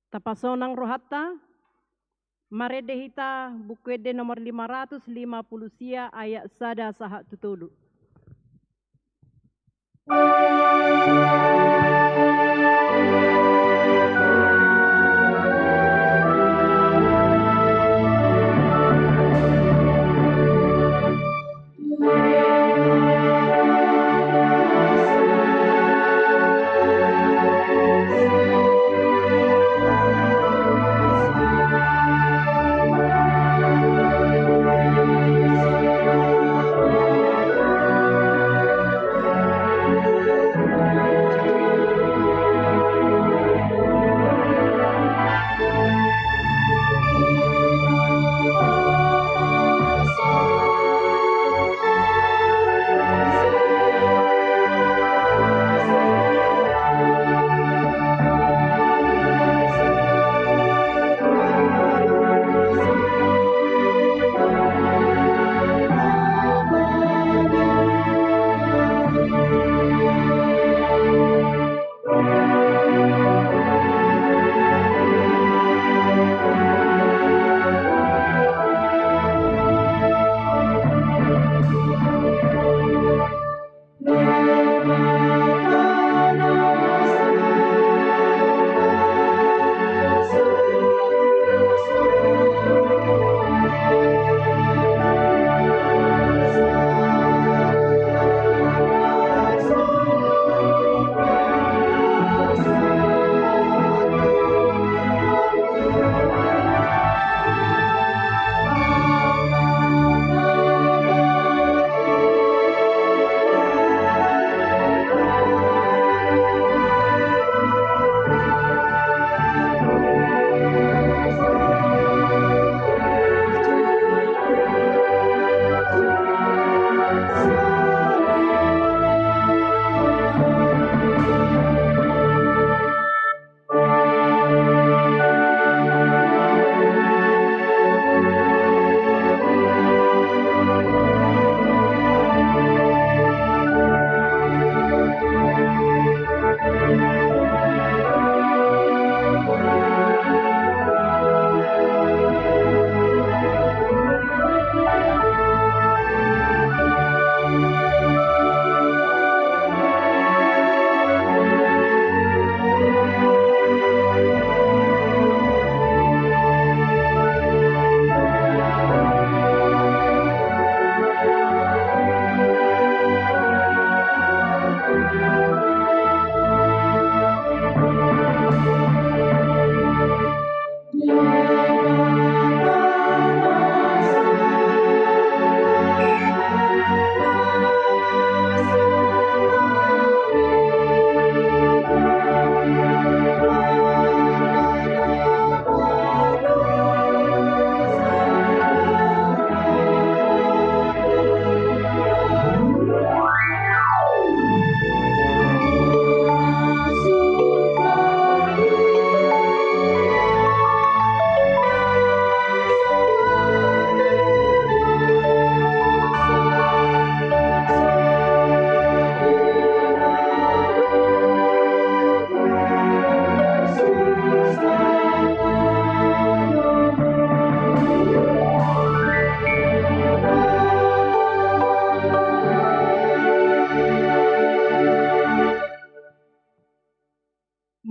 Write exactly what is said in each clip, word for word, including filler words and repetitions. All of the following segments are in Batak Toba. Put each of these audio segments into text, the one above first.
Tapasonang rohanta, marende hita Buku Ende nomor lima ratus lima puluh sia, ayat sada sahat tu tolu.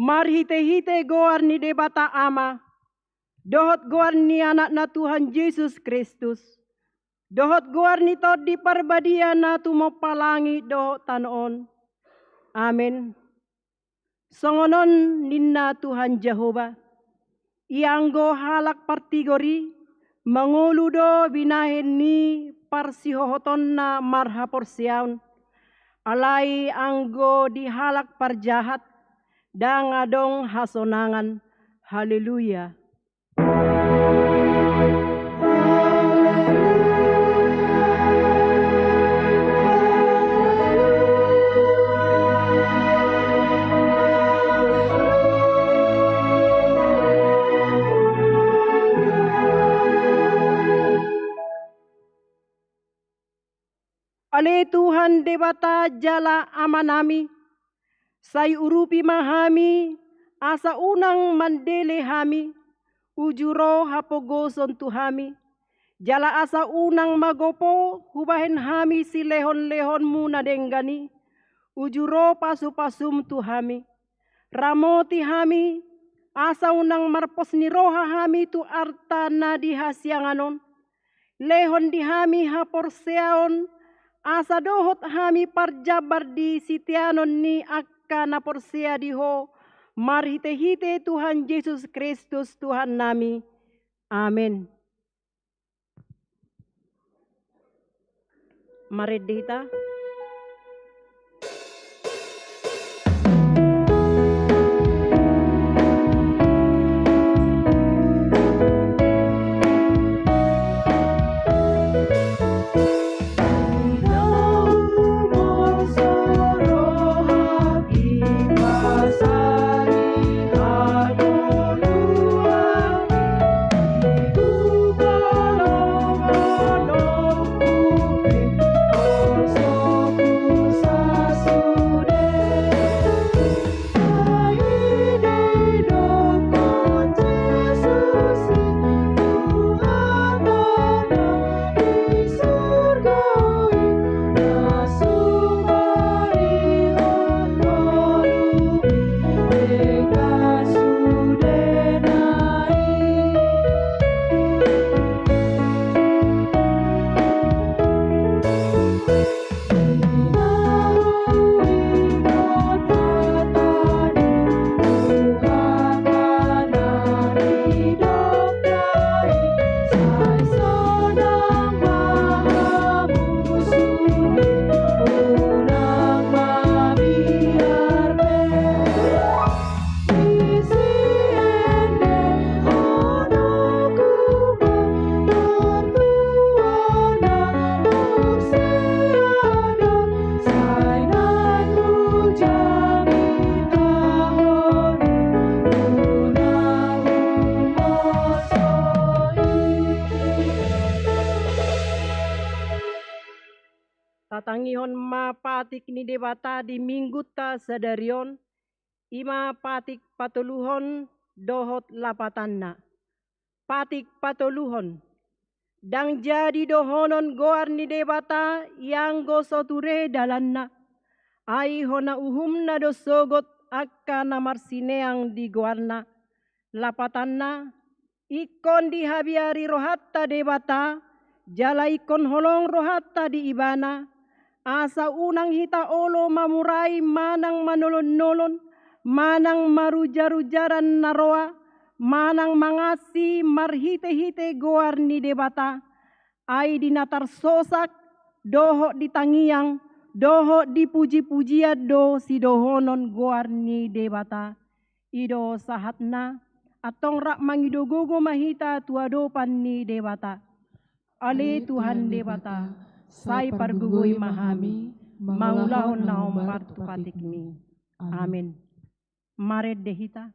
Marhitehite goar ni Debata Ama, dohot goar ni Anakna Tuhan Jesus Kristus, dohot goar ni Tondi Parbadia na tumompa langit dohot tano on. Amen. Songon on ninna Tuhan Jahowa: Ianggo halak partigor i, mangolu do binahen ni parsihohotonna marhaporseaon. Alai anggo di halak parjahat ndang adong hasonangan. Haleluya. Ale Tuhan Debata jala Amanami, sai urupi ma hami, asa unang mandele hami, uju ro hapogoson tu hami, jala asa unang magopo hubahen hami silehonlehonmu na denggan i, uju ro pasupasum tu hami. Ramoti hami, asa unang marpos ni roha hami tu arta na di hasiangan on. Lehon di hami haporseaon, asa dohot hami parjambar di siteanon ni angka na porsea di Ho, marhitehite Tuhan Jesus Kristus Tuhannami. Amen. Marende hita. Tatangihon ma patik ni Debata di Minggunta sadari on, i ma patik patoluhon dohot lapatanna. Patik patoluhon. Ndang jadi dohonon goar ni Debata ianggo so ture dalanna. Ai hona uhumna do sogot angka na marsineang di goarna. Lapatanna, ingkon dihabiari rohanta Debata, jala ingkon holong rohanta di Ibana, asa unang hita olo mamurai manang manolonnolon, manang marujarujaran na roa, manang mangansi marhitehite goar ni Debata, ai di na tarsosak, dohot di tangiang, dohot di pujipujian do sidohonon goar ni Debata. I do sahatna, antong rap mangido gogo ma hita tu adopan ni Debata. Ale Tuhan Debata, sai pargogoi ma hami, mangulahon na hombar tu patikmi. Amen. Marende hita.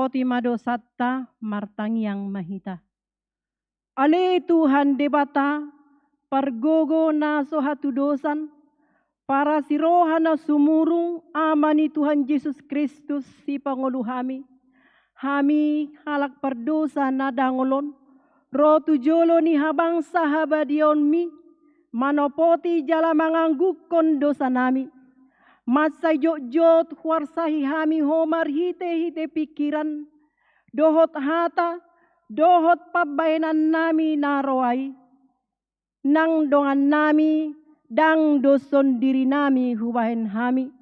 Ti ma dosanta, martangiang ma hita. Ale Tuhan Debata, pargogo na so hatudosan, parasi roha na sumurung, Ama ni Tuhan Jesus Kristus, sipangolu hami. Hami halak pardosa na dangol on, ro tu jolo ni habangsa habadiaonmi, manopoti jala manganggungkon dosanami. Mansai jotjot huarsahi hami Ho marhitehite pingkiran, dohot hata, dohot pambahenannami na ro ai. Nang dongannami, ndang doshon dirinami hubahen hami,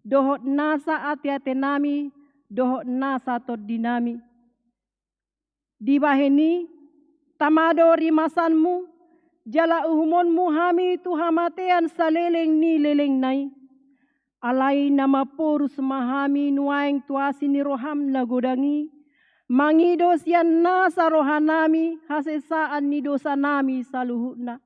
dohot nasa ateatenami, dohot nasa tondinami. Dibahen i, tama do rimasanmu, jala uhumonmu hami tu hamatean saleleng ni lelengna i. Alai na maporus ma hami nuaeng tu asi ni roham na godang i, mangido sian nasa rohanami hasesaan ni dosanami saluhutna.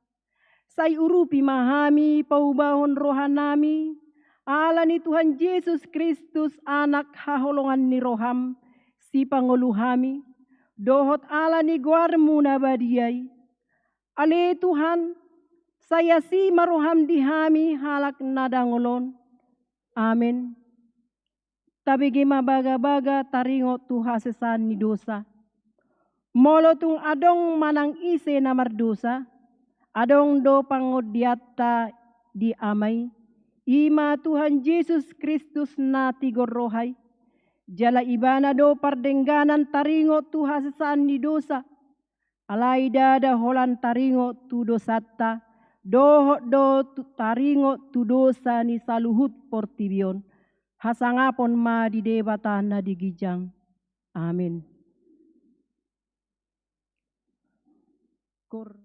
Sai urupi ma hami paubahon rohanami, ala ni Tuhan Jesus Kristus, Anak haholongan ni roham, sipangolu hami, dohot ala ni goarmu na badia i. Ale Tuhan, sai asi ma roham di hami halak na dangol on. Amen. Tabege ma bagabaga taringot tu hasesaan ni dosa. Molo tung adong manang ise na mardosa, adong do pangondianta di Ama i, i ma Tuhan Jesus Kristus na tigor roha i. Jala Ibana do pardengganan taringot tu hasesaan ni dosa. Alai ndada holan taringot tu dosanta, dohot do tu, taringot tu dosa ni saluhut portibi on. Hasangapon ma di Debata na di ginjang. Amen. Kor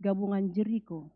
gabungan Jeriko.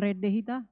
Marende hita.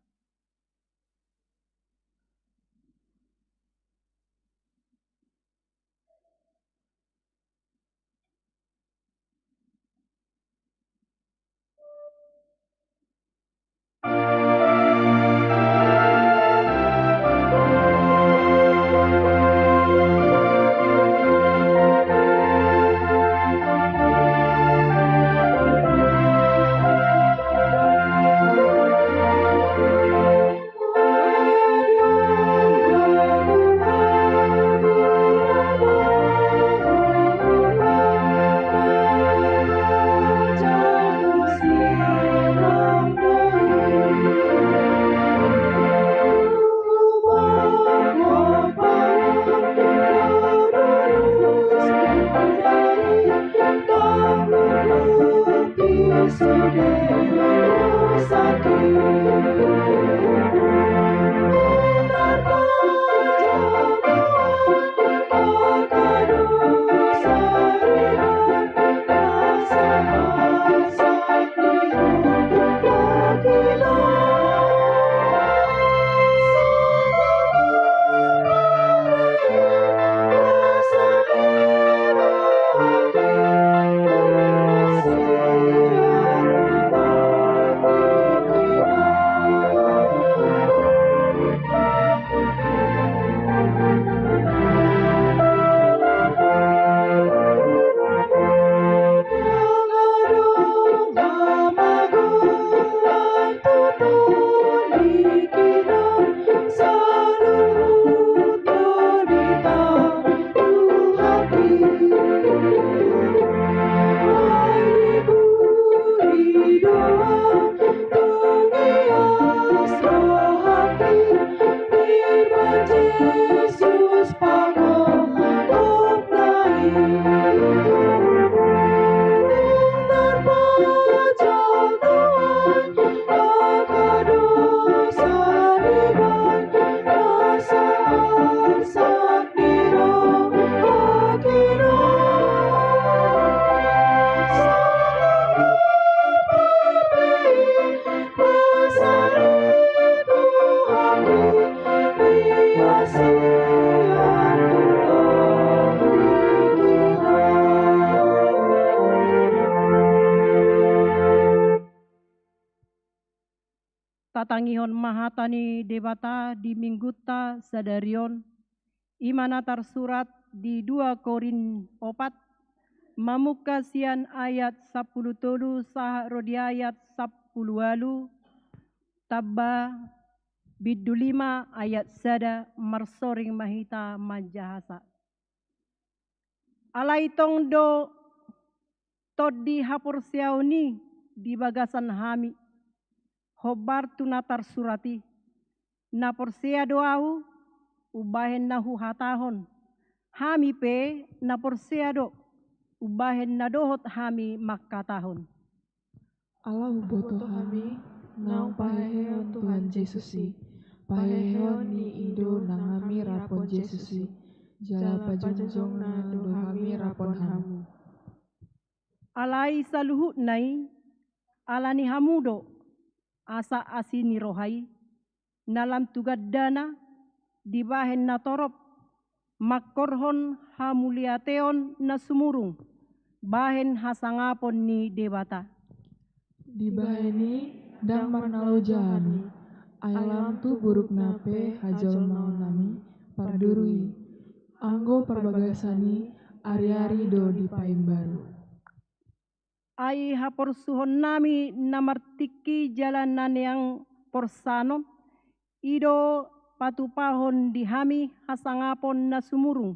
Tatangihon ma hata ni Debata di Minggunta sadari on, i ma na tarsurat di dua Korint opat, mamungka sian ayat sampulu tolu sahat ro di ayat sampulu ualu, tamba bindu lima ayat sada, marsoring ma hita manjahasa. Alai tong do tondi haporseaon i di bagasan hami, hombar tu na tarsurat i: Na porsea do ahu, umbahen na huhatahon. Hami pe na porsea do, umbahen na dohot hami mangkatahon. Ala huboto hami naung paheheon Tuhan Jesus i, paheheon ni i do nang hami rap dohot Jesus i, jala pajongjongna do hami rap dohot hamu. Alai saluhutna i ala ni hamu do, asa asi ni roha i, na lam tu gandana, dibahen na torop, mangkorhon hamauliateon na sumurung, bahen hasangapon ni Debata. Dibahen i ndang marnaloja hami, ai lam tu burukna pe hajolmaonnami parduru i, anggo parbagasan i ariari do dipaimbaru. Ai haporsuhonnami na martingki jala na niang porsanon, i do patupahon di hami hasangapon na sumurung,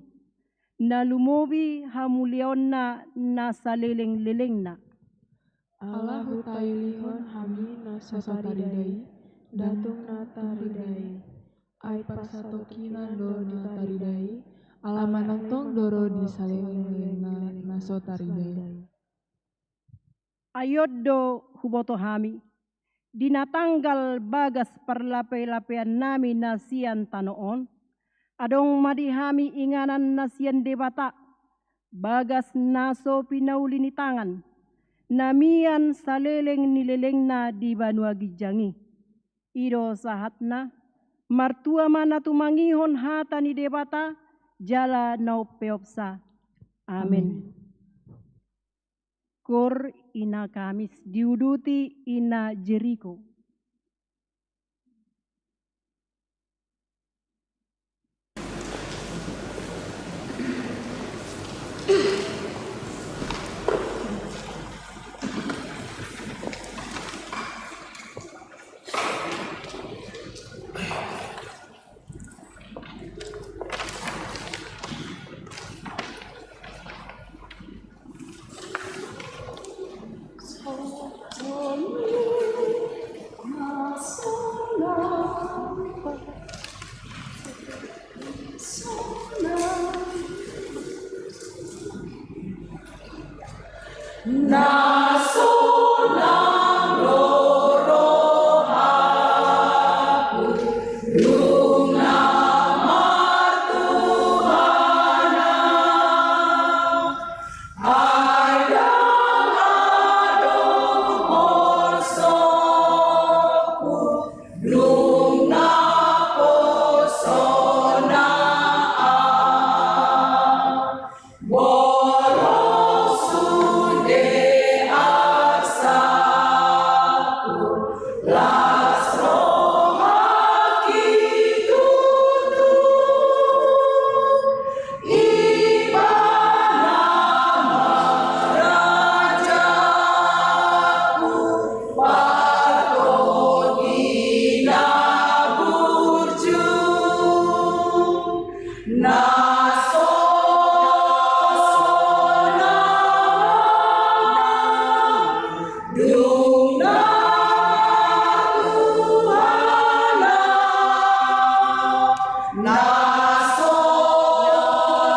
na lumobi hamuliaonna na salelenglelengna. Ala hutailihon hami na so tarida i, ndang tung na tarida i, ai parsatongkinan do na tarida i, ala manang tong do ro di salelenglelengna na so tarida i. Ai on do huboto hami, di na tanggal bagas parlapelapeannami na sian tano on, adong ma di hami inganan na sian Debata, bagas na so pinauli ni tangan, na mian saleleng ni lelengna di banua ginjang i. I do sahatna. Martua ma na tumangihon hata ni Debata jala na umpeopsa. Amen. Amen. Gor ina Kamis diuduti ina Jeriko. Na sonang do rohangku dung na martuhana, ai ndang adong horsongku dung na poso na an. Boru sude arsangku, las rohangki tutu. Ibana ma rajaku, partondi na burju. Na sonang dung na martuhana, na sonang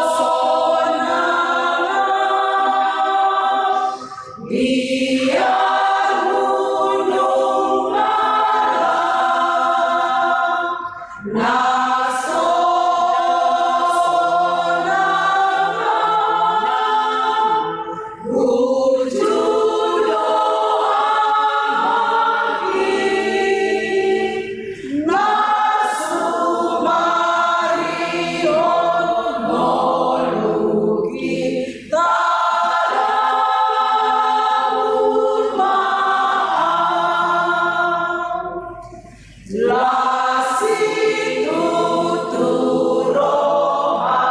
biar gunung na las, na sonang burju do amangki, na sumarihon ngolungki. Las situtu rohangku,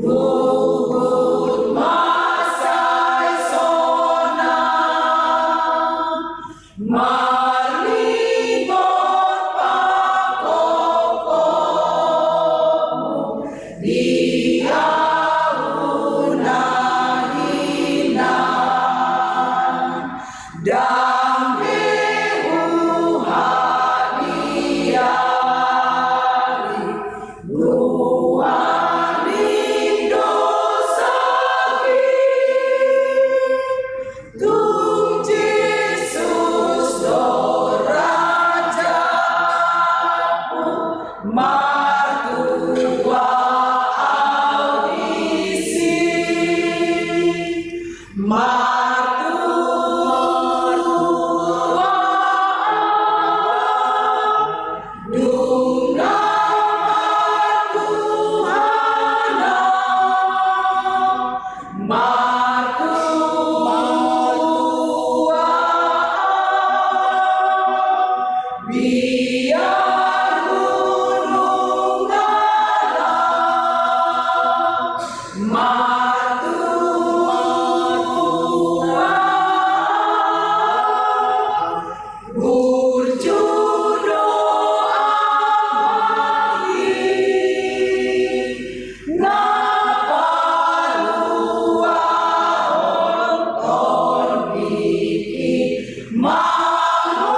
huhut mansai sonang. Marninggot pangkophonmu di ahu na hinan, ndang be huhadiari nuan ni dosangki. Tung Jesus do rajaku, martua ahu disi. Martua ahu dung na martuhana, martua biar gunung na las, martua burju do amangki, na paluahon tondingki mangolu.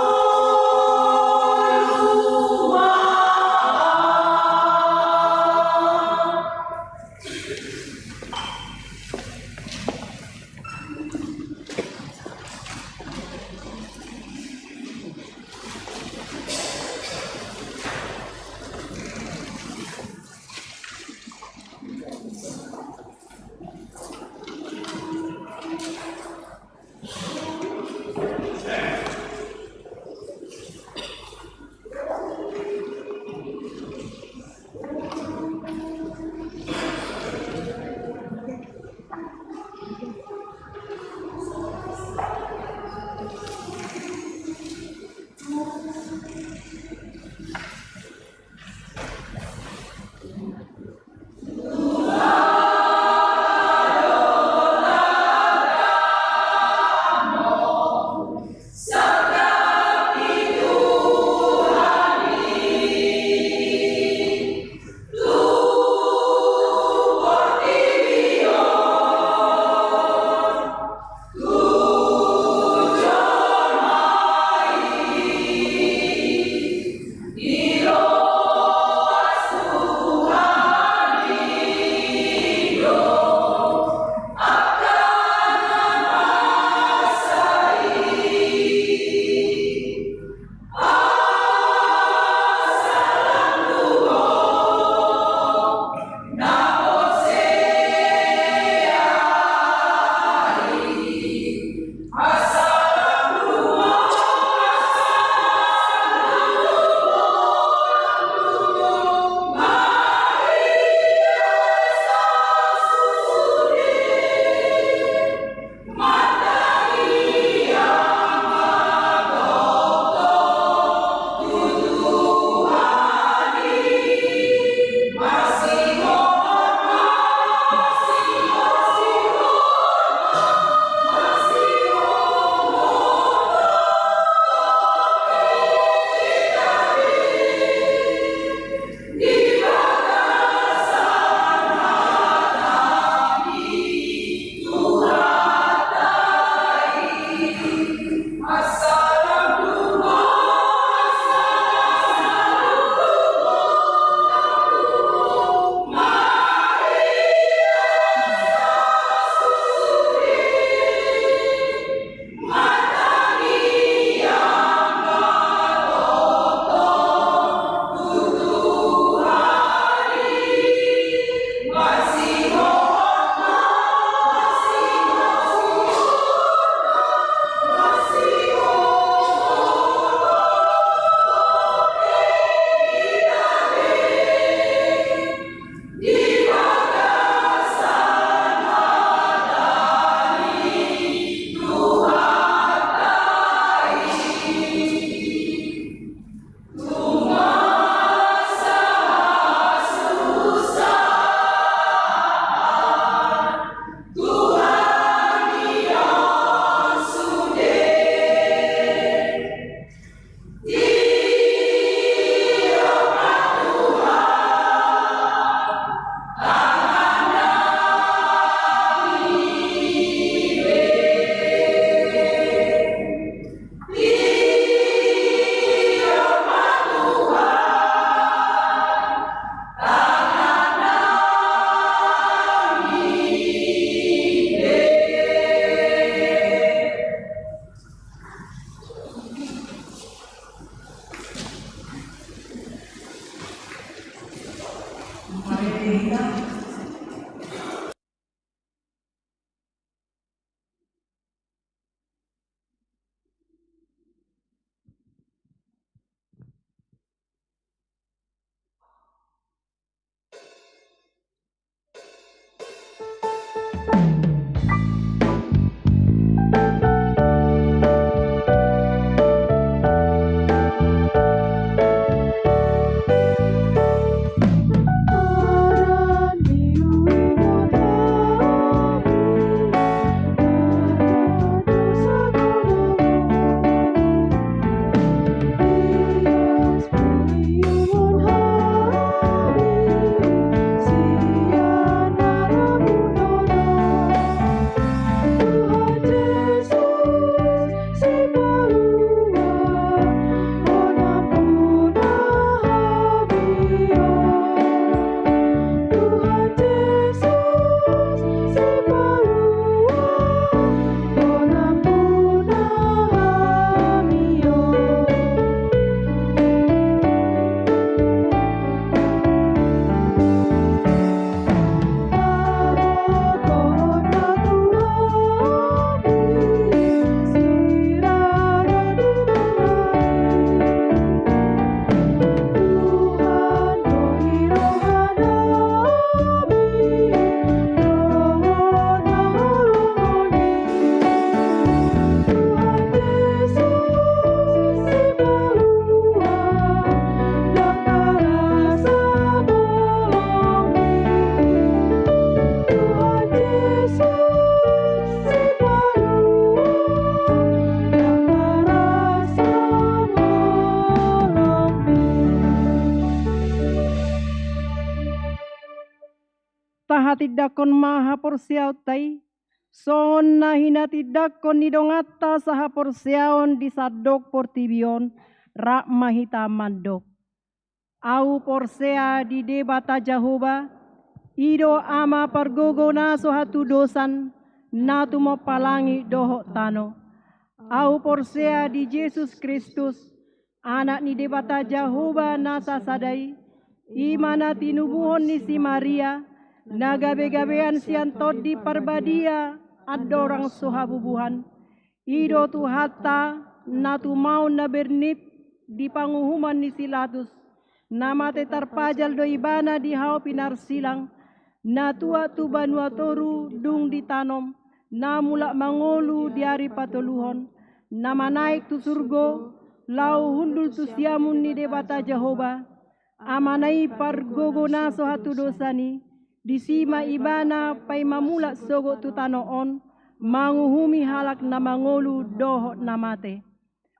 Turun Hatindangkon ma haporseaonta i, songon na hinatindangkon ni donganta sahaporseaon di sandok portibi on, rap ma hita mandok. Ahu porsea di Debata Jahowa, i do Ama pargogo na so hatudosan, na tumompa langit dohot tano. Ahu porsea di Jesus Kristus, Anak ni Debata Jahowa na sasada i, i ma na tinubuhon ni si Maria, na gabegabean sian Tondi Parbadia andorang so habubuhan. I do Tuhanta, na tumaon na bernit di panguhuman ni si Latus, na mate tarpajal do Ibana di hau pinarsilang, na tuat tu banua toru dung ditanom, na mulak mangolu di ari patoluhon, na manaek tu surgo, laho hundul tu siamun ni Debata Jahowa, Amana i pargogo na so hatudosan i, disi ma Ibana paima mulak sogot tu tano on, manguhumi halak na mangolu dohot na mate.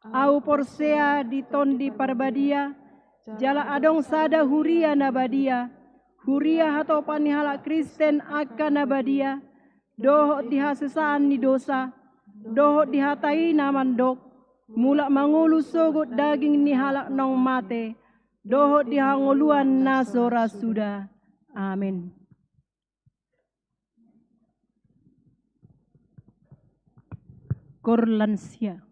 Ahu porsea di Tondi Parbadia, jala adong sada huria na badia, huria hatopan ni halak Kristen angka na badia, dohot di hasesaan ni dosa, dohot di hata i na mandok, mulak mangolu sogot daging ni halak naung mate, dohot di hangoluan na so ra suda. Amen. Koor lansia.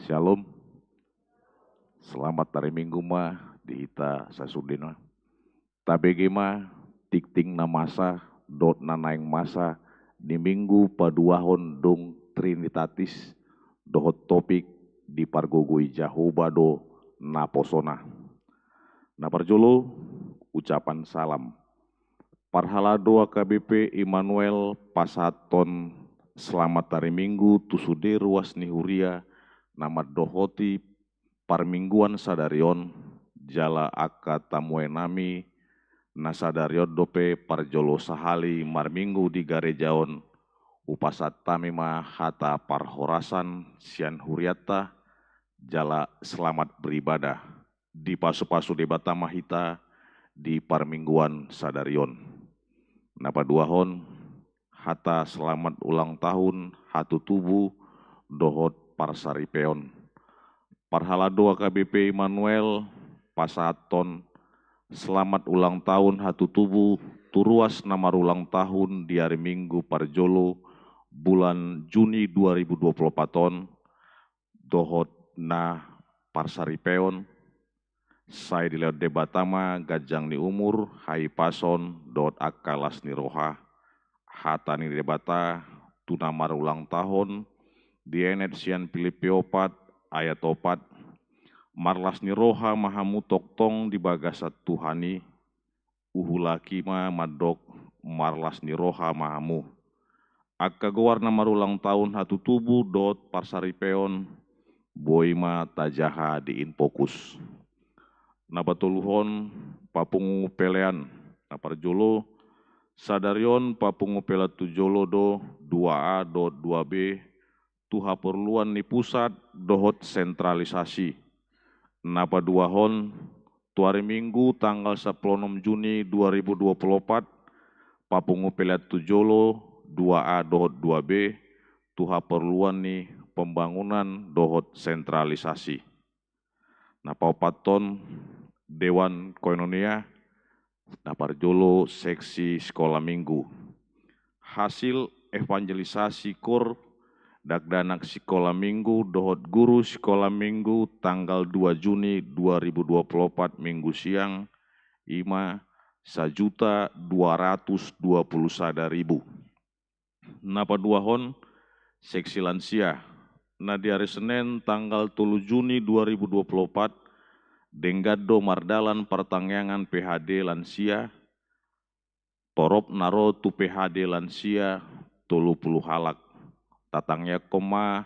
Shalom. Selamat hari Minggu ma di hita sasudena. Tabege ma tingting na masa dohot na naeng masa ni Minggu paduahon dung Trinitatis dohot topik dipargogoi Jahowa do naposona. Na parjolo, ucapan salam. Parhalado H K B P Immanuel pasahathon selamat hari Minggu tu sude ruas ni huria na mandohoti parmingguan sadari on, jala angka tamuenami na sadari on dope parjolo sahali marminggu di gareja on, hupasahat hami ma hata parhorasan sian hurianta, jala selamat beribadah. Dipasupasu Debata ma hita di parmingguan sadari on. Na paduahon, hata selamat ulang tahun hatutubu dohot parsaripeon. Parhalado H K B P Immanuel pasahathon selamat ulang tahun hatutubu tu ruas na marulang tahun di hari Minggu parjolo bulan Juni dua ribu dua puluh opat on, dohot na parsaripeon, sai dilehon Debata ma ganjang ni umur, hahipason dohot angka las ni roha. Hata ni Debata tu na marulang tahun dienet sian Pilippi opat ayat opat, marlas ni roha ma hamu tongtong di bagasan Tuhan i, huulahon ma mandok, marlas ni roha ma hamu. Angka goar na marulang tahun hatutubu dohot parsaripeon boi ma tajaha di Infokus. Na patoluhon, papungu pelean. Na parjolo, sadari on papungu pelean tu jolo do dua A dohot dua B tu haporluan ni pusat dohot sentralisasi. Na paduahon, tu hari Minggu tanggal sampulu onom Juni dua ribu dua puluh opat, papungu pelean tu jolo dua A dohot dua B tu haporluan ni pembangunan dohot sentralisasi. Na paopathon, Dewan Koinonia. Na parjolo, seksi sikola Minggu. Hasil evangelisasi koor, dakdanak sikola Minggu dohot guru sikola Minggu tanggal dua Juni dua ribu dua puluh opat Minggu siang, i ma sajuta dua ratus dua puluh sada ribu. Na paduahon, seksi lansia. Na di ari Senen tanggal tolu Juni dua ribu dua puluh opat, denggan do mardalan partangiangan P H D lansia, toropna ro tu P H D lansia tolu puluh halak. Tatangiangkon ma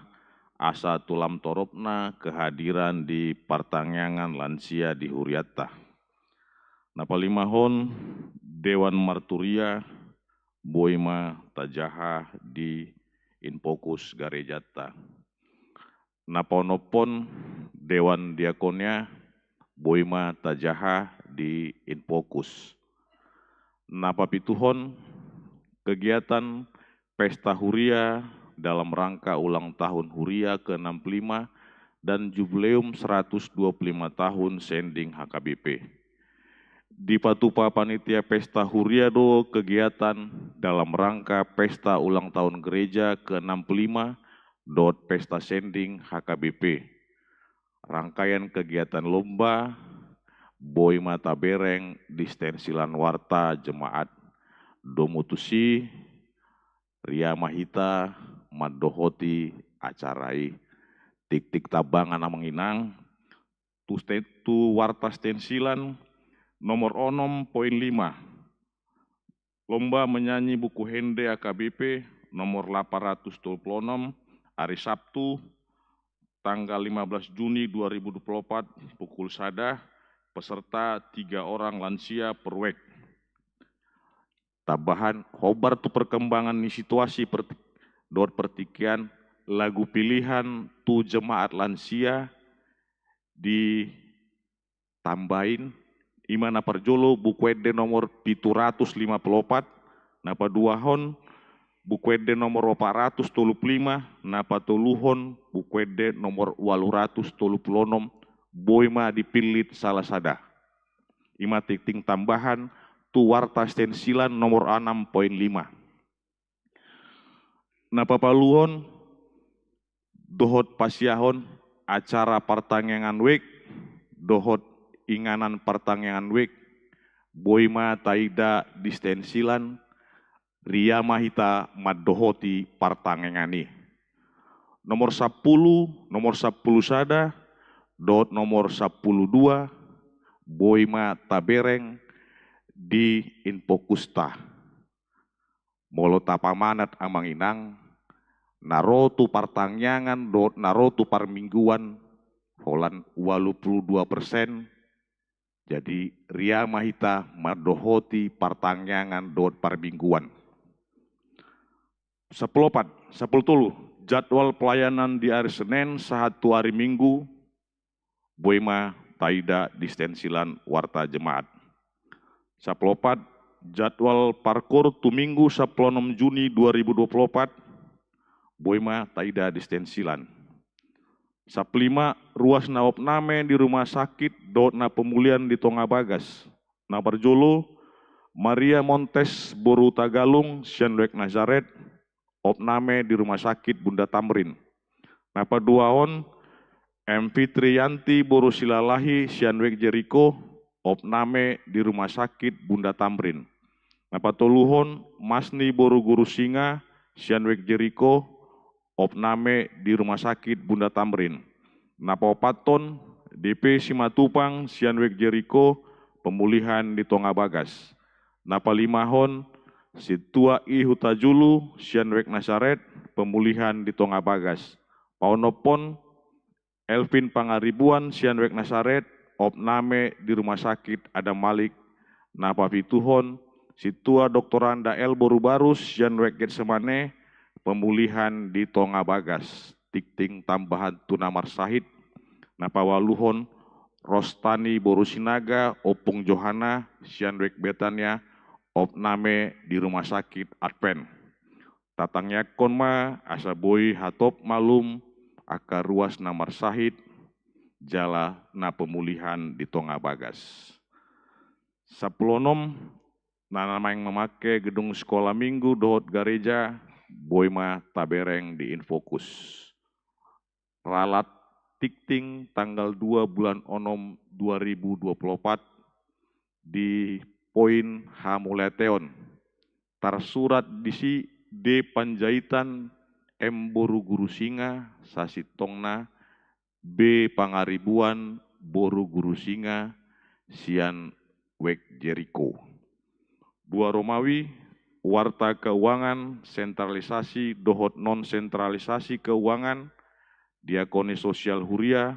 asa tu lam toropna kehadiran di partangiangan lansia di hurianta. Na palimahon, Dewan Marturia, boi ma tajaha di Infokus garejanta. Na paonomhon, Dewan Diakonia, boi ma tajaha di Infokus. Na papituhon, kegiatan Pesta Huria dalam rangka ulang tahun Huria ke enam puluh lima dan Jubileum seratus dua puluh lima tahun Sending H K B P. Dipatupa panitia Pesta Huria do kegiatan dalam rangka pesta ulang tahun gereja ke enam puluh lima dohot pesta sending H K B P. Rangkaian kegiatan lomba, boi ma tabereng di stensilan warta jemaat. Domu tusi, ria ma hita mandohoti acara i. Tingting tambangan, amang inang, tu sten-, tu warta stensilan nomor onom poin lima. Lomba menyanyi buku hende A K B P nomor delapan ratus dua puluh enam, hari Sabtu, tanggal lima belas Juni dua ribu dua puluh empat, pukul sada, peserta tiga orang lansia per wijk. Tambahan, hombar tu perkembangan ni situasi per-, dohot partingkian, lagu pilihan tu jemaat lansia ditambahi, i ma na parjolo buku ende nomor pitu ratus lima puluh opat, na paduahon buku ende nomor opat ratus tolu puluh lima, na patoluhon buku ende nomor ualu ratus tolu puluh onom, boi ma dipillit salah sada. I ma tingting tambahan tu warta stensilan nomor onom poin lima. Na papaluhon dohot pasiahon, acara partangiangan wijk dohot inganan partangiangan wijk, boi ma taida distensilan, ria ma hita mandohoti partangiangan i. Nomor sampulu, nomor sampulu sada, dohot nomor sampulu dua, boi ma tabereng di infokusta. Molo tapamanat amang inang, na ro tu partangiangan dohot na ro tu parmingguan, holan ualu pulu dua persen, jadi ria ma hita mandohoti partangiangan dohot parmingguan. Sampulu opat, sampulu tolu, jadwal pelayanan di ari Senen sahat tu ari Minggu, boi ma taida distensilan warta jemaat. Sampulu opat, jadwal parkoor tu Minggu sampulu onom Juni dua ribu dua pulu opat, boi ma taida distensilan. Sampulu lima, ruas na opname di rumah sakit dohot na pemulihan di tonga bagas. Na parjolo, Maria Montes boru Tagalung sian wijk Nazaret, opname di rumah sakit Bunda Tamrin. Na paduahon, M Fitriyanti boru Silalahi sian wijk Jeriko, opname di rumah sakit Bunda Tamrin. Na patoluhon, Masni boru Gurusinga sian wijk Jeriko, opname di rumah sakit Bunda Tamrin. Na paopathon, D P Simatupang sian wijk Jeriko, pemulihan di tonga bagas. Na palimahon, Sintua I Hutajulu sian wijk Nazaret, pemulihan di tonga bagas. Paonomhon, Elvin Pangaribuan sian wijk Nazaret, opname di rumah sakit Adam Malik. Na papituhon, Sintua Doktoranda L boru Barus sian wijk Getsemane, pemulihan di tonga bagas. Tingting tambahan tu na marsahit. Na paualuhon, Rostani boru Sinaga, Ompung Johana sian wijk Betania, opname di rumah sakit Advent. Tatangiangkon ma asa boi hatop malum angka ruas na marsahit jala na pemulihan di tonga bagas. Sampulu onom, na naeng mamangke gedung sekolah minggu dohot gareja, boi ma tabereng di infokus. Ralat tingting tanggal dua bulan onom dua ribu dua pulu opat di poin hamauliateon. Tarsurat disi D Panjaitan M boru Gurusinga, sasintongna B Pangaribuan boru Gurusinga sian wijk Jeriko. Dua Romawi, warta keuangan, sentralisasi dohot non sentralisasi keuangan, diakoni sosial huria,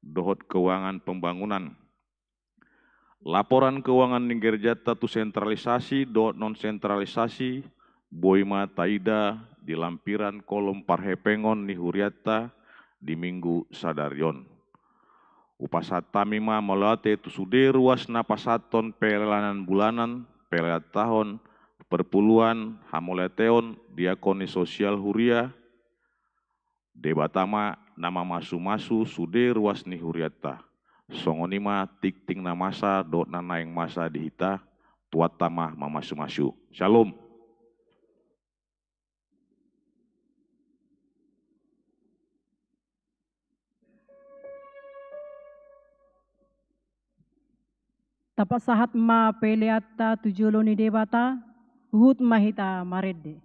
dohot keuangan pembangunan. Laporan keuangan ni gerejanta tu sentralisasi dohot non sentralisasi, boi ma taida di lampiran kolom parhepengon ni hurianta di minggu sadari on. Hupasahat hami ma mauliate tu sude ruas na pasahathon peleanan bulanan, pelean taon, perpuluhan, hamauliateon, diakoni sosial huria, Debata ma na mamasumasu sude ruas ni hurianta. Songon i ma tingting na masa dohot na naeng masa di hita, Tuhanta ma mamasumasu. Syalom. Tapasahat ma peleanta tu jolo ni Debata, huhut ma hita marende.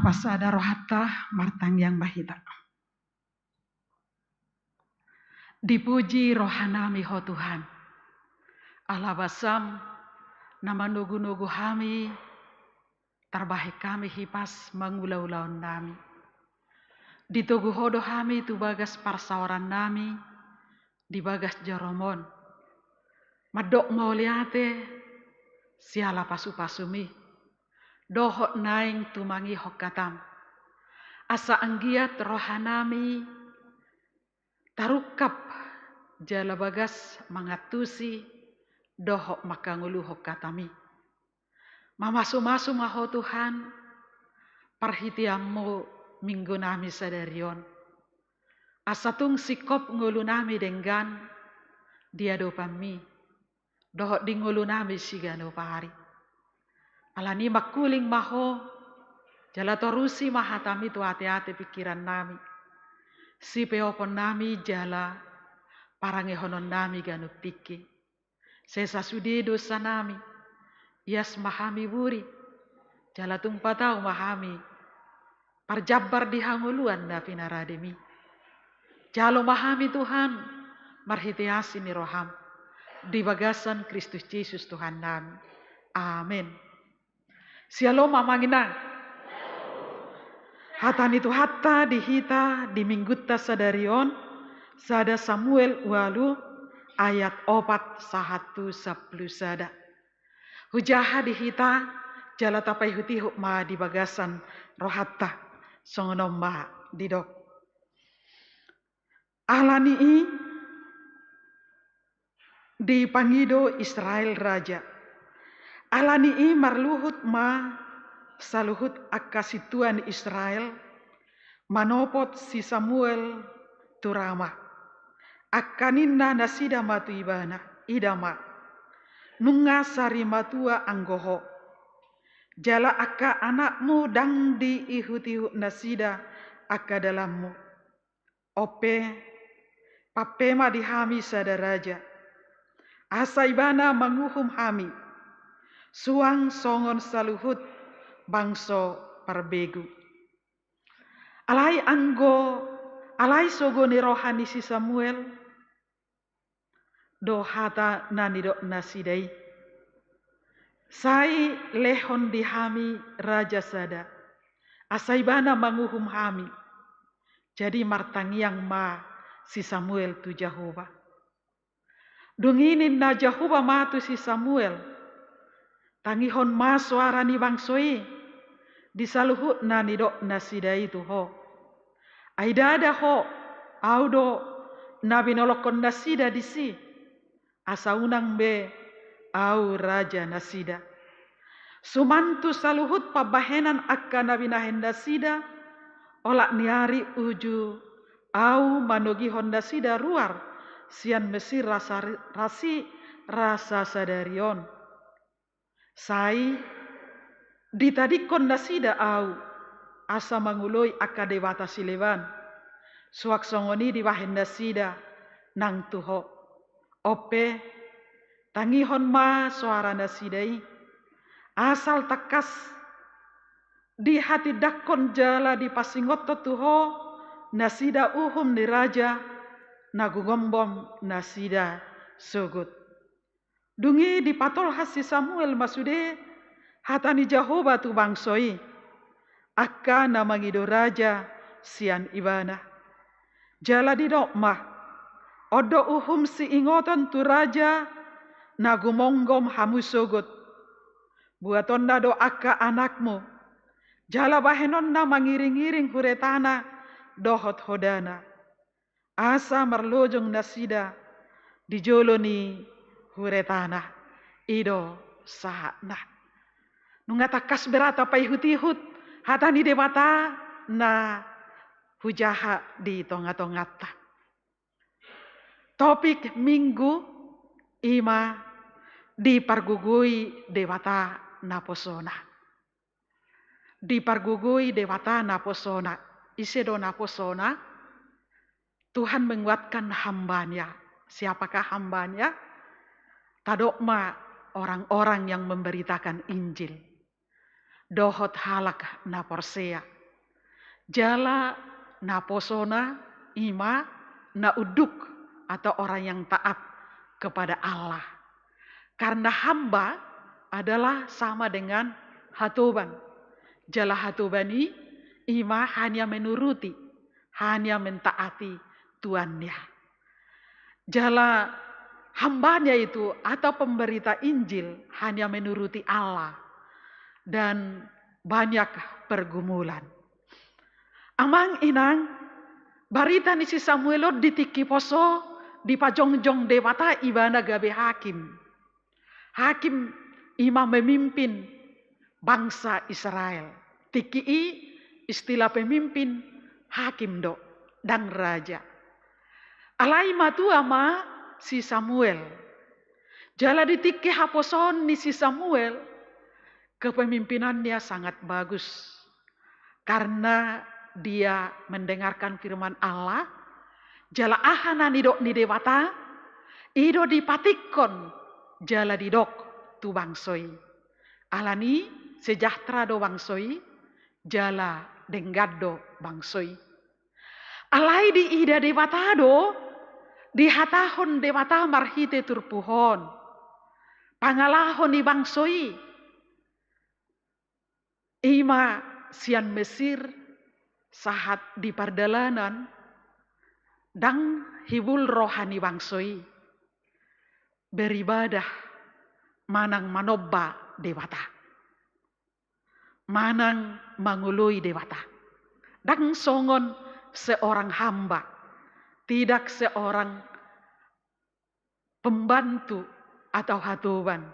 Pasada rohanta, martangiang ma hita. Dipuji rohanami Ho Tuhan, ala basam na manogunogu hami, tarbahen hami hipas mangula ulaonnami. Ditogu Ho do hami tu bagas parsaorannami di bagas joroM on. Mandok mauliate siala pasupasuMi dohot naeng tumangihon hataM, asa anggiat rohanami tarungkap jala bagas mangantusi dohot manghangoluhon hataMi. Mamasumasu ma Ho Tuhan, parhiteanMu minggunami sadari on, asa tung singkop ngolunami denggan di adopanMi dohot di ngolunami siganup ari. Alani i mangkuling ma Ho, jala torusi ma hataMi tu ateate pingkirannami, sipeoponnami jala parangehononnami ganup tingki. Sesa sude dosanami, ias ma hami buri, jala tung patau ma hami parjambar di hangoluan na pinarademi. Jalo ma hami Tuhan, marhite asi ni rohaM, di bagasan Kristus Jesus Tuhannami. Amen. Syalom amang inang. Hata ni Tuhanta di hita di minggunta sadari on, sada Samuel ualu ayat opat sahat tu sampulu sada. Hujaha di hita, jala tapaihutihut ma di bagasan rohanta, songon on ma didok. Alani i dipangido Israel raja. Alani i marluhut ma saluhut angka sintua ni Israel manopot si Samuel tu Rama. Angka ninna nasida ma tu ibana, ida ma, nunga sari matua anggo ho. Jala angka anakmu ndang diihutihut nasida angka dalanmu. On pe, pampe ma di hami sada raja, asa ibana manguhum hami, suang songon saluhut bangso parbegu. Alai anggo, alai sogo ni roha ni si Samuel do hata na nidok nasida i. Sai lehon di hami raja sada, asa ibana manguhum hami. Jadi martangiang ma si Samuel tu Jahowa. Dung i ninna Jahowa ma tu si Samuel, tangihon ma soara ni bangso i di saluhut na nidok nasida i tu ho. Ai ndada ho, ahu do na binolongkon nasida disi, asa unang be ahu raja nasida. Suman tu saluhut pambahenan angka na binahen nasida, olat ni ari uju ahu manogihon nasida ruar sian Mesir rasa, rasi rasa sadari on. Sai ditadingkon nasida ahu, asa mangoloi angka debata sileban, suang songon i dibahen nasida nang tu ho. On pe, tangihon ma soara nasida i, asal tangkas dihatindangkon jala dipasingothon tu ho nasida uhum ni raja na gumombom nasida sogot. Dung i dipatolhas si Samuel ma sude hata ni Jahowa tu bangso i, angka na mangido raja sian ibana. Jala didok ma, on do uhum siingoton tu raja na gumombom hamu sogot. Buatonna do angka anakmu, jala bahenonna mangiringiring huretana dohot hodana. Asa marlojong nasida di jolo ni huretana, i do sahatna. Nunga tangkas be ra tapaihutihut hata ni Debata na hujaha di tongatonganta. Topik minggu i ma dipargogoi Debata naposona. Dipargogoi Debata naposona. Ise do naposona? Tuhan menguatkan hamba-Nya. Siapakah hamba-Nya? Tadok ma orang-orang yang memberitakan Injil dohot halak na porsea. Jala naposona i ma na unduk atau orang yang taat kepada Allah. Karena hamba adalah sama dengan hatoban. Jala hatoban i, i ma hanya menuruti, hanya mentaati tuannya. Jala hambanya itu atau pemberita Injil hanya menuruti Allah dan banyak pergumulan. Amang inang, barita ni si Samuel on di tingki poso dipajongjong Debata ibana gabe hakim. Hakim i ma memimpin bangsa Israel. Tingki i istilah pemimpin hakim do, ndang raja. Alai matua ma si Samuel. Jala di tingki haposoon ni si Samuel, kepemimpinannya sangat bagus. Karena dia mendengarkan firman Allah, jala aha na nidok ni Debata, i do dipatikkon jala didok tu bangso i. Alani sejahtera do bangso i, jala denggan do bangso i. Alai diida Debata do, dihatahon Debata marhite turpuk on. Pangalaho ni bangso i, i ma sian Mesir sahat di pardalanan, ndang hibul roha ni bangso i beribadah manang manomba Debata, manang mangoloi Debata. Ndang songon seorang hamba, tidak seorang pembantu atau hatoban,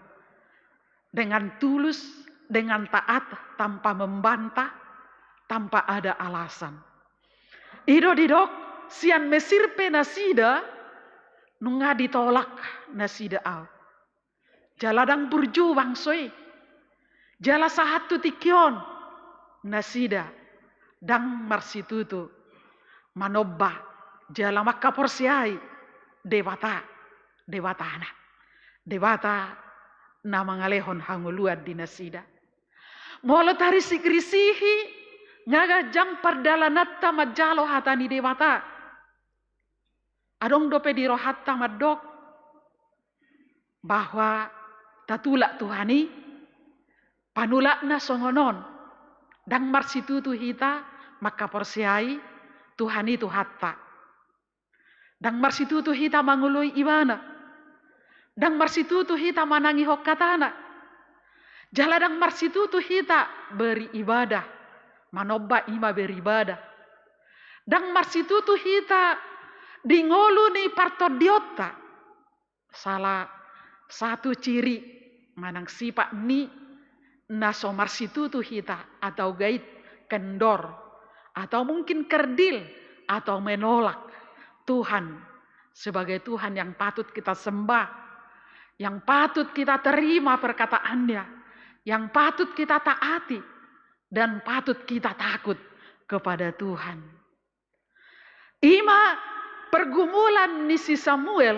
dengan tulus, dengan taat, tanpa membantah, tanpa ada alasan. I do didok, sian Mesir pe nasida, nunga ditolak nasida au. Jala ndang burju bangso i. Jala sahat tu tingki on nasida ndang marsitutu manomba jala mangkaporseai Debata, Debatana. Debata na mangalehon hangoluan di nasida. Molo tarisik-risihi, nga ganjang pardalananta manjalo hata ni Debata. Adong dope di rohanta mandok bahwa tatulak Tuhan i, panulakna songon on, ndang marsitutu hita mangkaporseai Tuhan i Tuhanta. Ndang marsitutu hita mangoloi Ibana. Ndang marsitutu hita manangihon hatana. Jala ndang marsitutu hita beribadah. Manomba i ma beribadah. Ndang marsitutu hita di ngolu ni partondionta. Salah satu ciri manang sipat ni na so marsitutu hita atau gait kendor, atau mungkin kerdil, atau menolak Tuhan sebagai Tuhan yang patut kita sembah, yang patut kita terima perkataannya, yang patut kita taati, dan patut kita takut kepada Tuhan. I ma pergumulan ni si Samuel,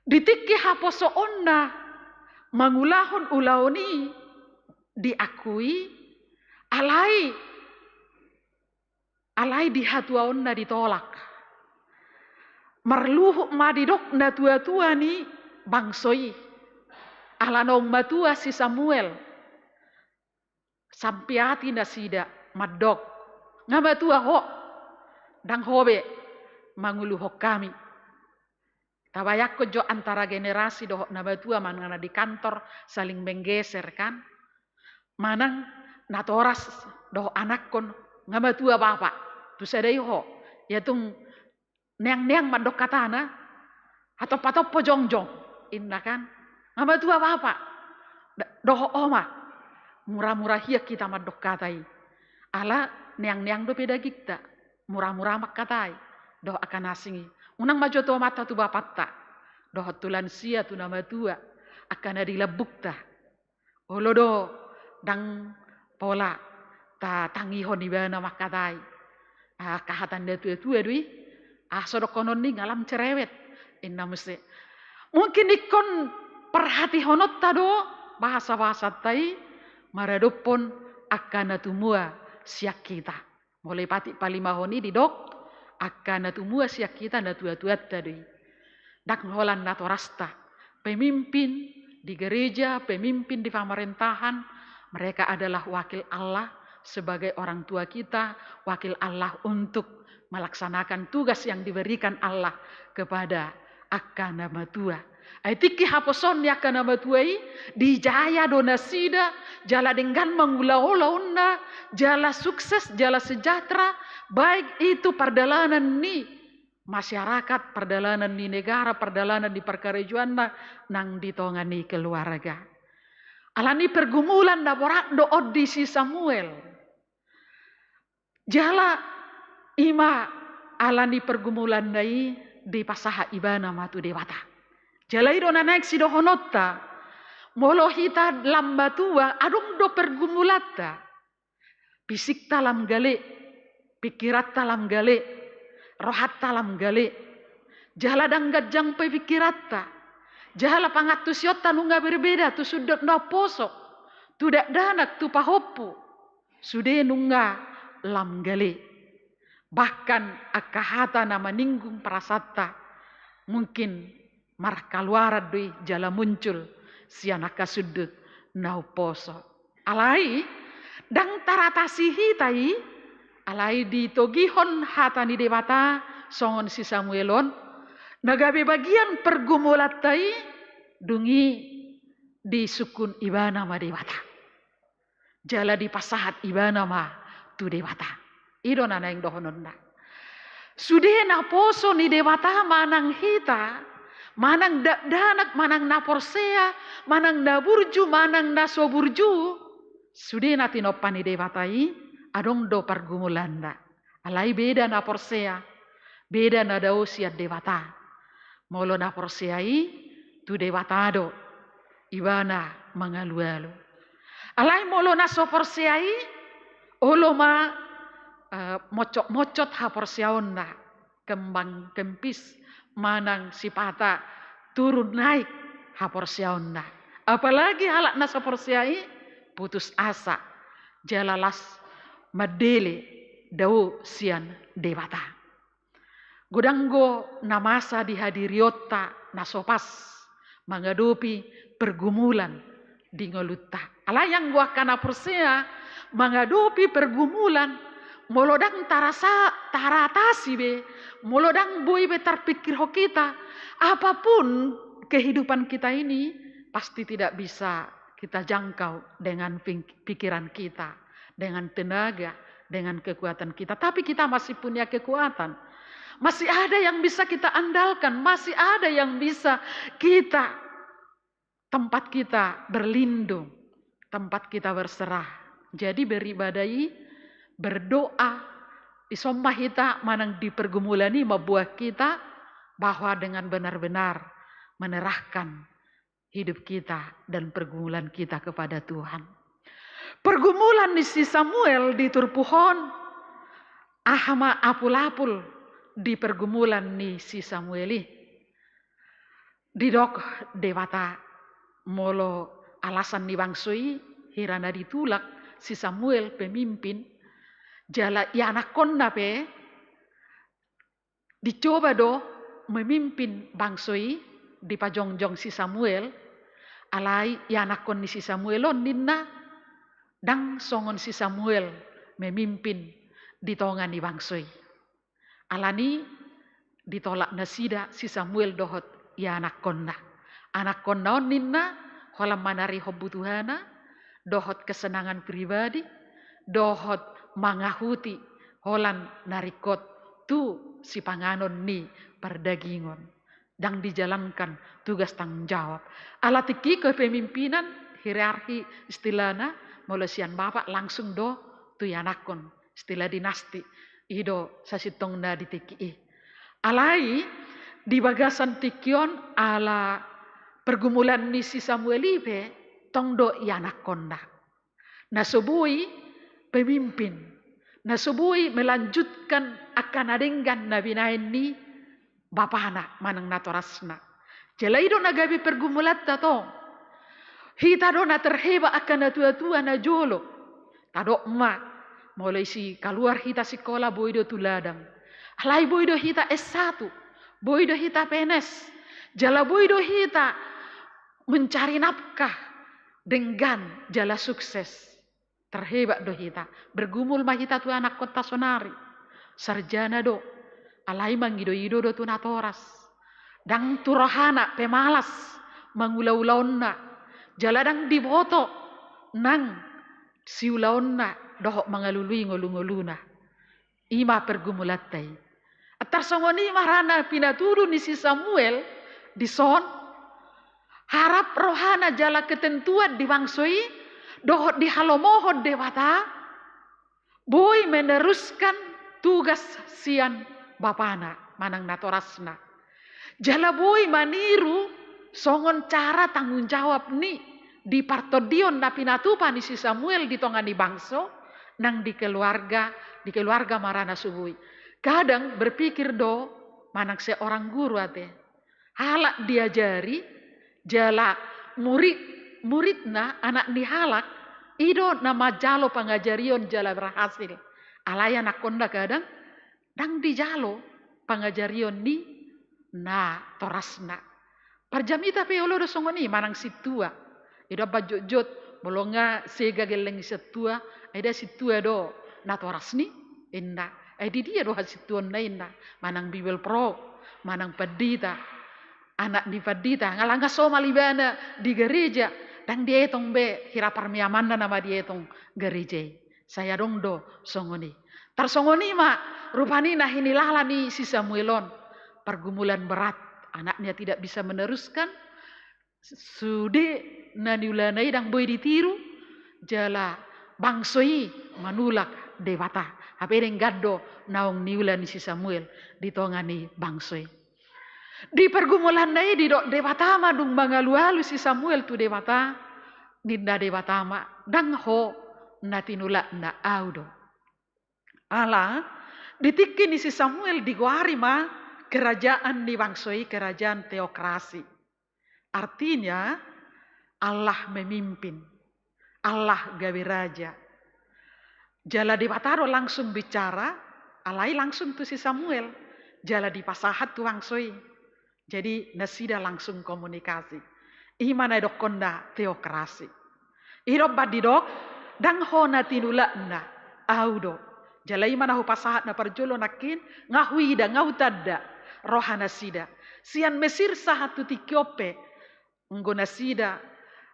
di tingki haposoonna mangulahon ulaon i diakui, alai, alai di hatuaonna ditolak. Marluhut ma didok natua-tua ni bangso i. Ala naung matua si Samuel, sampiati nasida mandok, nga matua ho, ndang ho be manguluhon hami. Tabayangkon jo antara generasi dohot na matua manang na di kantor saling menggeser kan. Manang natoras dohot anakkon, nga matua bapak, tu sada i ho, ia tung neang-neang mandok hatana, hatompa-tompa jongjong, inna kan. Nga matua bapak, da-, dohot oma, mura-mura hian hita mandok hata i. Ala neang-neang dope dagingta, mura-mura mangkatai dohot angka na asing i. Unang ma jo tu omanta tu bapanta, dohot tu lansia tu na matua, angka na di lambungta. Olo do, ndang pola tatangihon ibana mangkatai. Ah, angka hata ni natua-tua do i, ah, so dohonon ni nga lam cerewet, inna muse. Mungkin ingkon parhatihononta do bahasa-bahasanta i maradophon angka na tumua sian hita. Molo i patik palimahon i didok, angka na tumua sian hita natuatuanta do i. Ndang holan natorasta. Pemimpin di gereja, pemimpin di pemerintahan, mereka adalah wakil Allah sebagai orang tua kita, wakil Allah untuk melaksanakan tugas yang diberikan Allah kepada angka na matua. Ai tingki haposoon ni angka na matua i, dijaya do nasida, jala denggan mangula ulaonna, jala sukses, jala sejahtera, baik itu pardalanan ni masyarakat, pardalanan ni negara, pardalanan ni parkarejoanna, nang di tonga ni keluarga. Alani pergumulan na borat do on di si Samuel. Jala i ma alani pergumulanna i dipasahat ibana ma tu Debata. Jala i do na naeng sidohononta, molo hita lam matua, adong do pergumulanta. Fisikta lam gale, pingkiranta lam gale, rohanta lam gale. Jala ndang ganjang pe pingkiranta. Jala pangantusionta nunga berbeda tu sundut na umposo, tu dakdanak, tu pahompu. Sude nunga lam gale. Bahkan angka hata na maninggung perasaanta mungkin markaluaran do i jala muncul sian angka sundut na umposo. Alai ndang taratasi hita i, alai ditogihon hata ni Debata songon si Samuel on, na gabe bagian pergumulanta i, dung i disungkun ibana ma Debata. Jala dipasahat ibana ma tu Debata. I do na naeng dohononna. Sude naposo ni Debata manang hita, manang dakdanak, manang na porsea, manang na burju, manang na so burju, sude na tinompa ni Debata i, adong do pergumulanna. Alai beda na porsea, beda na dao sian Debata. Molo na porsea i, tu Debata do ibana mangalualu. Alai molo na so porsea i, olo ma, eh, mocot-mocot haporseaonna, kembang kempis, manang sipata turun naik haporseaonna. Apalagi halak na so porsea i, putus asa, jala las mandele dao sian Debata. Godang do na masa di hadirionta na so pas mangadopi pergumulan di ngolunta. Alai anggo angka na porsea mangadopi pergumulan, molo ndang tarasa, taratasi be, molo ndang boi be tarpingkirhon hita, apapun kehidupan kita ini pasti tidak bisa kita jangkau dengan ping-, pikiran kita, dengan tenaga, dengan kekuatan kita. Tapi kita masih punya kekuatan. Masih ada yang bisa kita andalkan, masih ada yang bisa kita, tempat kita berlindung, tempat kita berserah. Jadi beribadah i, berdoa, dison ma hita manang di pergumulan i mamboan hita bahwa dengan benar-benar menyerahkan hidup kita dan pergumulan kita kepada Tuhan. Pergumulan ni si Samuel di turpuk on, aha ma apul-apul di pergumulan ni si Samuel i. Didok Debata, molo alasan ni bangso i, hira na ditulak si Samuel pemimpin, jala ianakhonna pe, dicoba do memimpin bangso i, dipajongjong si Samuel, alai ianakhon ni si Samuel on ninna, ndang songon si Samuel memimpin di tonga ni bangso i. Alani ditolak nasida si Samuel dohot ianakhonna. Anakhonna on ninna, holan manarihon butuhana, dohot kesenangan pribadi, dohot mangahuti holan na ringkot tu sipanganon ni pardagingon. Ndang dijalankan tugas tanggung jawab. Ala tingki kepemimpinan, hierarki istilahna, molo sian bapak langsung do tu ianakhon, istilah dinasti. I do sasintongna di tingki i. Alai di bagasan tingki on ala pergumulan ni si Samuel i pe tong do ianakhonna. Na so boi pemimpin, na so boi melanjutkan angka na denggan na binahen ni bapana manang natorasna. Jala i do na gabe pergumulanta tong. Hita do na terheba angka natuatua na jolo. Tadok ma, Molo isi kaluar hita sikola boi do tu ladang. Alai boi do hita S satu, boi do hita P N S, jala boi do hita mencari nafkah denggan jala sukses. Terhebat do hita. Bergumul ma hita tu anakkonta sonari. Sarjana do. Alai mangido-ido do tu natoras. Ndang tu rohana pemalas mangula-ulaonna. Jala ndang diboto nang siulaonna dohot mangalului ngolu-ngoluna. I ma pergumulanta i. Tarsongon i ma rana pinatudu ni si Samuel dison, harap rohana jala ketentuan di bangso i, dohot dihalomohon Debata, boi meneruskan tugas sian bapana, manang natorasna. Jala boi maniru songon cara tanggung jawab ni di partondion na pinatupa ni si Samuel di tonga ni bangso, nang di keluarga, di keluarga ma rana subui. Kadang berpikir do, manang seorang guru ate. Halak diajari, jala murid, muridna anak ni halak, i do na manjalo pangajarion jala berhasil. Alai anakkonna kadang, ndang dijalo pangajarion ni natorasna. Parjamita pe olo do songon i manang sintua. I do amban jotjot, molo nga sega gelleng ni sintua, ai da sintua do natorasni, inna. Ai di dia do hasintuonna inna, manang bibelvrouw, manang pandita. Anak ni pandita, nga langa somal ibana di gareja, ndang dietong be hira parmeamanna nama dietong gareja i. Sai adong do songon i. Tarsongon i ma rupani na hinilala ni si Samuel on. Pergumulan berat, anaknya tidak bisa meneruskan, sude na niulana i ndang boi ditiru, jala bangso i manulak Debata. Hape denggan do naung niula ni si Samuel di tonga ni bangso i. Di pergumulanna i didok Debata ma dung mangalualu si Samuel tu Debata, ninna Debata ma, ndang ho na tinulakna, au do. Ala, di tingki ni si Samuel digoari ma kerajaan ni bangso i kerajaan teokrasi. Artinya, Allah memimpin, Allah gabe raja. Jala Debata do langsung bicara, alai langsung tu si Samuel, jala dipasahat tu bangso i. Jadi nasida langsung komunikasi. I ma na didokkonna teokrasi. I do amban didok, ndang ho na tinulakna, au do. Jala i ma na hupasahat na parjolo nangkin, nga huida, nga hutanda roha nasida. Sian Mesir sahat tu tingki on pe, anggo nasida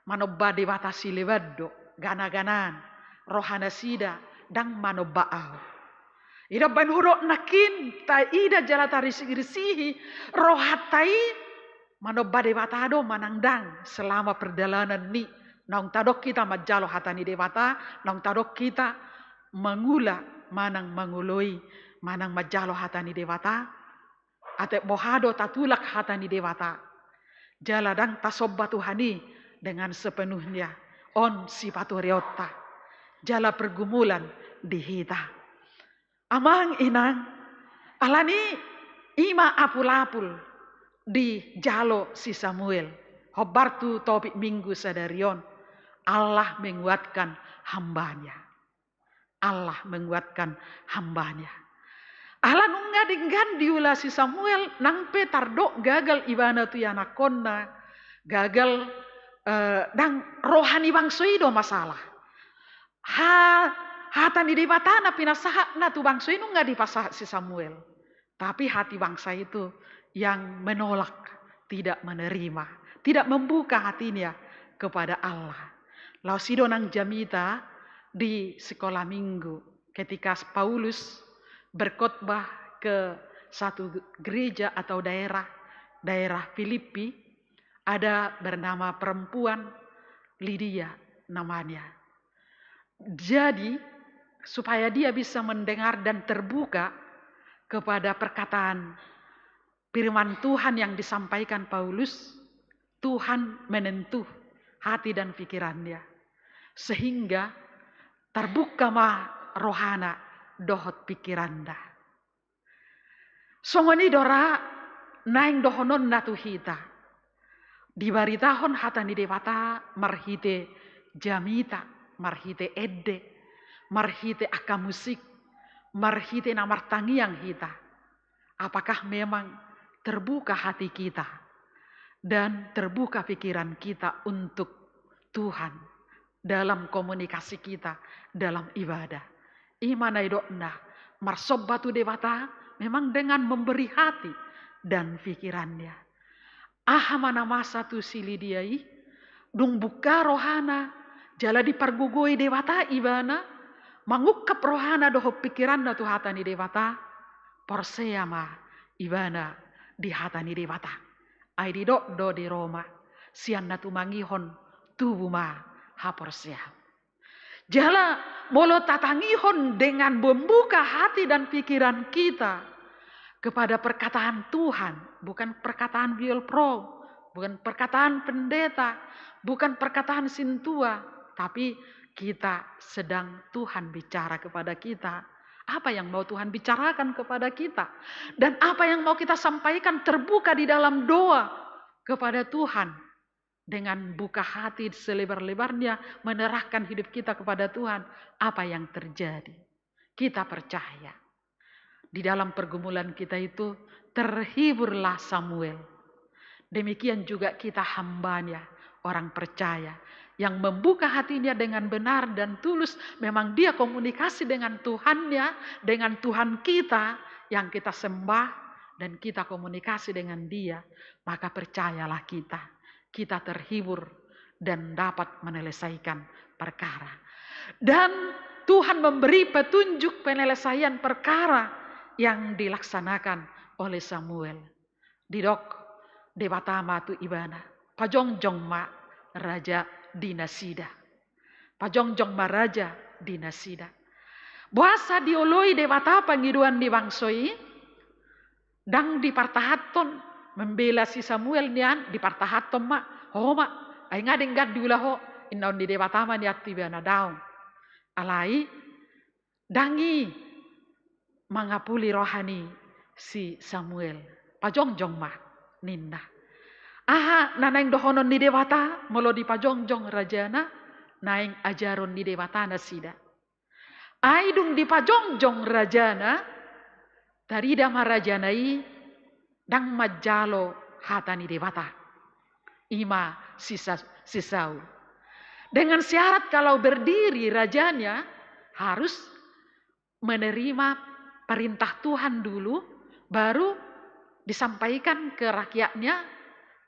manomba debata sileban do, gana-ganaan, roha nasida ndang manomba au. I do amban hudok nangkin, taida jala tarisih-risihi rohanta i, manomba Debata do manang ndang selama pardalanan ni naung tadok hita manjalo hata ni Debata, naung tadok hita mangula manang mangoloi manang manjalo hata ni Debata. Atik boha do tatulak hata ni Debata, jala ndang tasomba Tuhan i dengan sepenuhnya. On sipatureonta jala pergumulan di hita. Amang inang, alani i ma apul-apul dijalo si Samuel. Hombar tu topik minggu sadari on, Allah menguatkan hamba-Nya. Allah menguatkan hamba-Nya. Ala nunga denggan diula si Samuel, nang pe tardok gagal ibana tu ianakhonna, gagal, eh, ndang roha ni bangso i do masalah. Ha, hata ni Debata na pinasahatna tu bangso i nunga dipasahat si Samuel. Tapi hati bangsa itu yang menolak, tidak menerima, tidak membuka hatinya kepada Allah. Laos i do nang jamita di sekolah minggu, ketika Paulus berkhotbah ke satu gereja atau daerah, daerah Filipi, ada bernama perempuan Lidia namanya. Jadi, supaya dia bisa mendengar dan terbuka kepada perkataan firman Tuhan yang disampaikan Paulus, Tuhan menyentuh hati dan pikirannya, sehingga tarbuka ma rohana dohot pikiranna. Songon i do ra naeng dohononna tu hita. Dibaritahon hata ni Debata marhite jamita, marhite ende. marhite angka musik, marhite na martangiang hita. Apakah memang terbuka hati kita dan terbuka pikiran kita untuk Tuhan dalam komunikasi kita dalam ibadah? I ma na nidokna, marsomba tu Debata memang dengan memberi hati dan pikirannya. Aha ma na masa tu si Lidia i? Dung buka rohana, jala dipargogoi Debata ibana, mangungkap rohana dohot pikiranna tu hata ni Debata, porsea ma ibana di hata ni Debata. Ai didok do di Roma, sian na tumangihon tubu ma haporseaon. Jala molo tatangihon dengan membuka hati dan pikiran kita kepada perkataan Tuhan, bukan perkataan biolpro, bukan perkataan pendeta, bukan perkataan sintua, tapi kita sedang Tuhan bicara kepada kita. Apa yang mau Tuhan bicarakan kepada kita? Dan apa yang mau kita sampaikan terbuka di dalam doa kepada Tuhan. Dengan buka hati selebar-lebarnya menyerahkan hidup kita kepada Tuhan, apa yang terjadi? Kita percaya di dalam pergumulan kita itu terhiburlah Samuel. Demikian juga kita hambanya, orang percaya yang membuka hatinya dengan benar dan tulus, memang dia komunikasi dengan Tuhannya, dengan Tuhan kita yang kita sembah, dan kita komunikasi dengan dia, maka percayalah kita kita terhibur dan dapat menyelesaikan perkara. Dan Tuhan memberi petunjuk penyelesaian perkara yang dilaksanakan oleh Samuel. Didok Debata ma tu ibana, pajongjong ma raja di nasida. Pajongjong ma raja di nasida. Boasa dioloi Debata pangidoan ni bangso i? Ndang dipartahanhon, membela si Samuel nian dipartahanhon ma, ho ma, ai nga denggan diula ho, inna on ni Debata ma nian tu ibana, daong. Alai ndang i mangapuli roha ni si Samuel, pajongjong ma ninna. Aha na naeng dohonon ni Debata molo dipajongjong rajana? Naeng ajaron ni Debata nasida. Ai dung dipajongjong rajana, tarida ma rajana i ndang manjalo hata ni Debata. I ma si Sa-, si Saul. Dengan syarat kalau berdiri rajanya harus menerima perintah Tuhan dulu, baru disampaikan ke rakyatnya,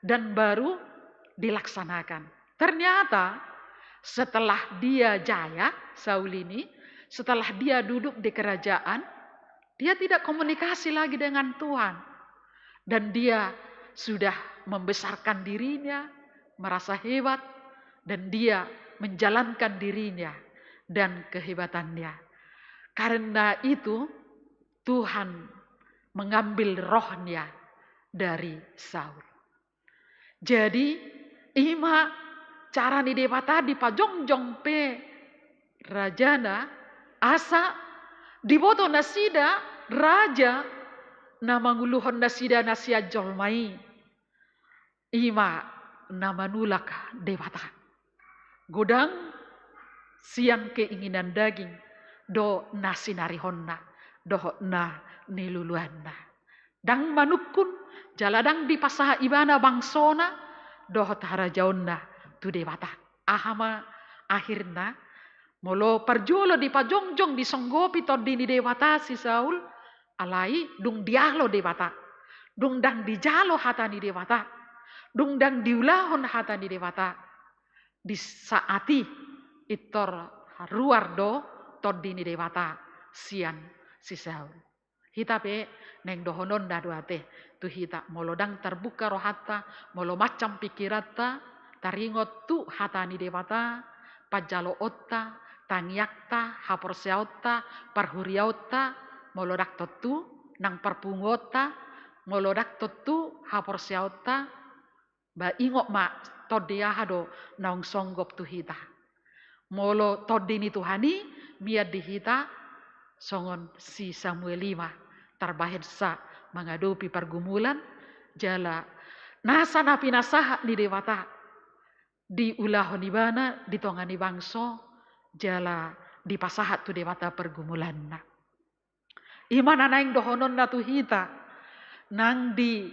dan baru dilaksanakan. Ternyata setelah dia jaya, Saul ini, setelah dia duduk di kerajaan, dia tidak komunikasi lagi dengan Tuhan. Dan dia sudah membesarkan dirinya, merasa hebat, dan dia menjalankan dirinya dan kehebatannya. Karena itu, Tuhan mengambil rohnya dari Saul. Jadi, i ma cara ni Debata, dipajongjong pe rajana, asa diboto nasida raja na manguluhon nasida na sian jolma i. I ma na manulak Debata. Godang sian keinginan daging do na sinarihonna dohot na niluluanna. Ndang manungkun, jala ndang dipasahat ibana bangsona dohot harajaonna tu Debata. Aha ma akhirna? Molo parjolo dipajongjong, disonggopi Tondi ni Debata si Saul, alai dung dialo Debata, dung ndang dijalo hata ni Debata, dung ndang diulahon hata ni Debata, di saat i pintor ruar do Tondi ni Debata sian si Saul. Hita pe naeng dohononna do ate tu hita, molo ndang tarbuka rohanta, molo mansam pikiranta taringot tu hata ni Debata, panjaloonta, tangiangta, haporseaonta, parhuriaonta, molo ndang tontu nang parpunguonta, molo ndang tontu haporseaonta, ba ingot ma tondi aha do naung songgop tu hita. Molo Tondi ni Tuhan i mian di hita, songon si Samuel i ma, tarbahensa mangadopi pargumulan, jala nasa na pinasahat ni Debata diulahon ibana di tonga ni bangso, jala dipasahat tu Debata pergumulanna. I ma na naeng dohononna tu hita, nang di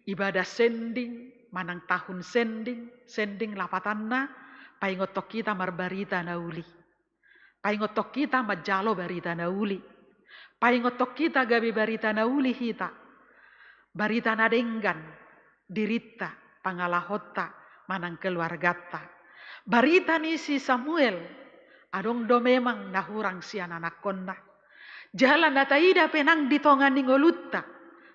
ibadah sending, manang tahun sending, sending lapatanna, paingothon hita marbarita na uli. Paingothon hita manjalo barita na uli. Paingothon hita gabe barita na uli hita. Barita na denggan, dirinta, pangalahonta, manang keluarganta. Barita ni si Samuel, adong do memang na hurang sian anakkonna. Jala na taida pe nang di tonga ni ngolunta,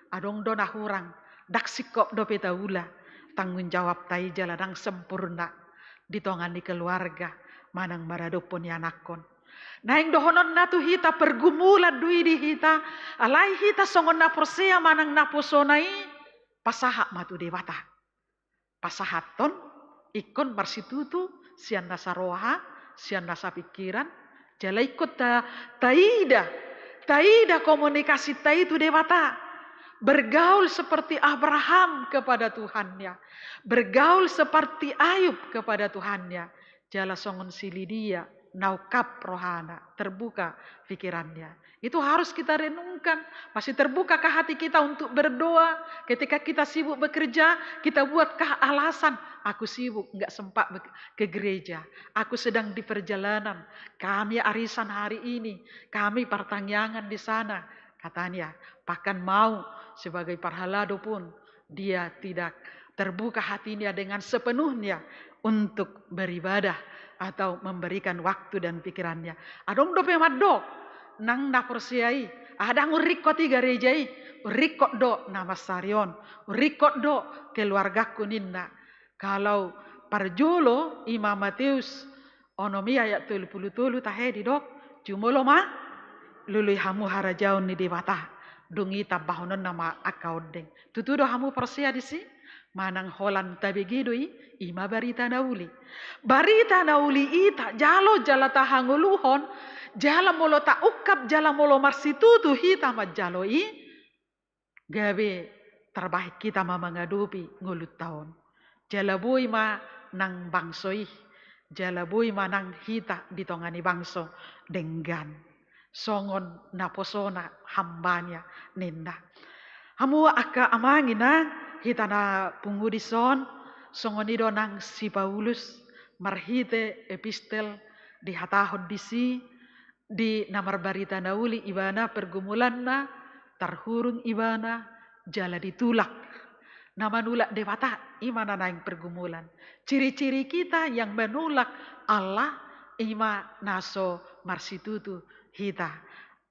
adong do na hurang, ndang singkop dope taula, tanggung jawabta i jala ndang sempurna di tonga ni keluarga, manang maradophon i anakkon. Naeng dohononna tu hita pergumulan do i di hita, alai hita songon na porsea manang naposona i, pasahat ma tu Debata. Pasahathon, ingkon marsitutu, sian nasa roha, sian nasa pingkiran, jala ingkon ta, taida, taida komunikasinta i tu Debata. Bergaul seperti Abraham kepada Tuhannya. Bergaul seperti Ayub kepada Tuhannya. Jala songon si Lidia, na ungkap rohana, terbuka pikirannya. Itu harus kita renungkan. Masih terbukakah hati kita untuk berdoa? Ketika kita sibuk bekerja, kita buatkah alasan, "Aku sibuk, nggak sempat be-, ke gereja. Aku sedang di perjalanan. Kami arisan hari ini. Kami partangiangan di sana." Katanya, bahkan mau sebagai parhalado pun dia tidak terbuka hatinya dengan sepenuhnya untuk beribadah atau memberikan waktu dan pikirannya. Adong dope mandok, nang na porsea i, "Ah, ndang huringkot i gareja i, huringkot do na mansari on, huringkot do keluargaku," ninna. Kalau parjolo i ma Mateus onom i ayat tolu pulu tolu tahe didok, "Jumolo ma, lului hamu harajaon ni Debata, dung i tambahononna ma angka ondeng." Tutu do hamu porsea disi? Manang holan tabege do i? I ma barita na uli. Barita na uli i tajalo jala tahangoluhon, jala molo taungkap, jala molo marsitutu hita manjalo i, gabe tarbahen hita ma mangadopi ngolunta on. Jala boi ma nang bangso i, jala boi ma nang hita di tonga ni bangso denggan. Songon naposona hambanya ninna. Hamu angka amang inang, hita na pungu dison, songon i do nang si Paulus marhite epistel dihatahon disi, di na marbarita na uli ibana pergumulanna, tarhurung ibana, jala ditulak. Na manulak Debata, i ma na naeng pergumulan. Ciri-ciri kita yang menulak Allah, i ma na so marsitutu hita.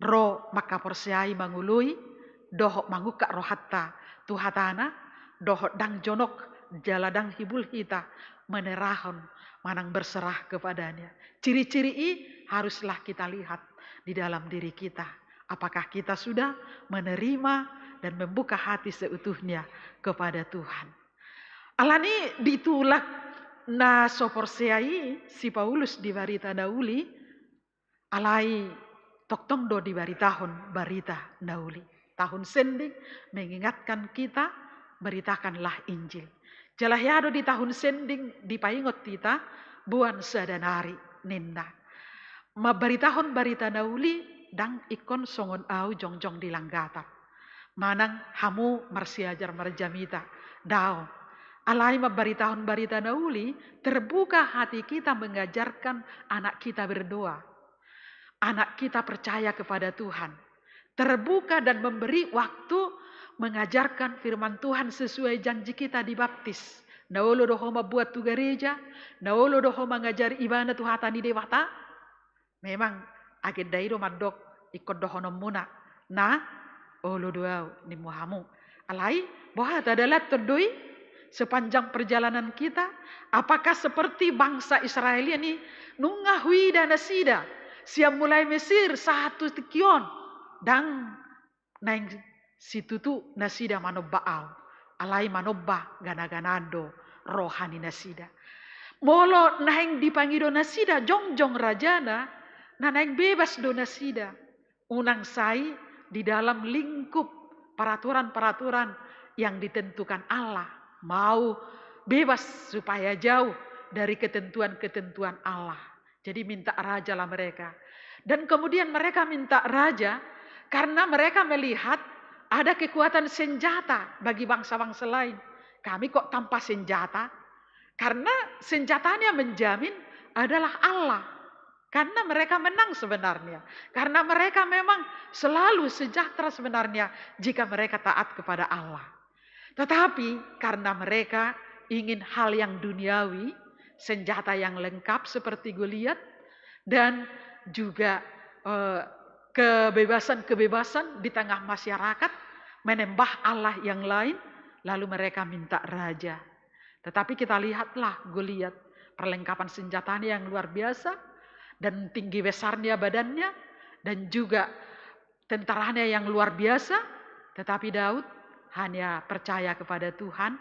Ro mangkaporseai mangoloi, dohot mangungkap rohanta tu hatana, dohot ndang jonok, jala ndang hibul hita menyerahon manang berserah kepada-Nya. Ciri-ciri i haruslah kita lihat di dalam diri kita. Apakah kita sudah menerima dan membuka hati seutuhnya kepada Tuhan? Alani ditulak na so porsea i si Paulus di barita na uli, alai tongtong do dibaritahon barita na uli. Tahun sending mengingatkan kita, beritakanlah Injil. Jala hea do di tahun sending dipaingot hita, boan sada nari ninna. Mambaritahon barita na uli ndang ingkon songon ahu jongjong di langgatan. Manang hamu marsiajar marjamita. Daong. Alai mambaritahon barita na uli, terbuka hati kita mengajarkan anak kita berdoa. Anak kita percaya kepada Tuhan. Terbuka dan memberi waktu mengajarkan firman Tuhan sesuai janji kita dibaptis. Na olo do ho mambuat tu gareja, na olo do ho mangajari ibana tu hata ni Debata. Memang agenda i do mandok ingkon dohononmuna, na olo do ahu, nimmu hamu. Alai, boha, tadalathon do i sepanjang perjalanan kita? Apakah seperti bangsa Israel i, nunga huida nasida sian mulai Mesir sahat tu tingki on, ndang naeng situtu nasida manomba ahu, alai manomba gana-ganaan do roha ni nasida. Molo naeng dipangido nasida jongjong rajana, na naeng bebas do nasida. Unang sai di dalam lingkup peraturan-peraturan yang ditentukan Allah, mau bebas supaya jauh dari ketentuan-ketentuan Allah. Jadi minta rajalah mereka. Dan kemudian mereka minta raja karena mereka melihat ada kekuatan senjata bagi bangsa-bangsa lain. Kami kok tanpa senjata? Karena senjatanya menjamin adalah Allah. Karena mereka menang sebenarnya. Karena mereka memang selalu sejahtera sebenarnya jika mereka taat kepada Allah. Tetapi karena mereka ingin hal yang duniawi, senjata yang lengkap seperti Goliat, dan juga, eh, kebebasan-kebebasan di tengah masyarakat, menembah Allah yang lain, lalu mereka minta raja. Tetapi kita lihatlah Goliat, perlengkapan senjatanya yang luar biasa, dan tinggi besarnya badannya, dan juga tentaranya yang luar biasa, tetapi Daud hanya percaya kepada Tuhan,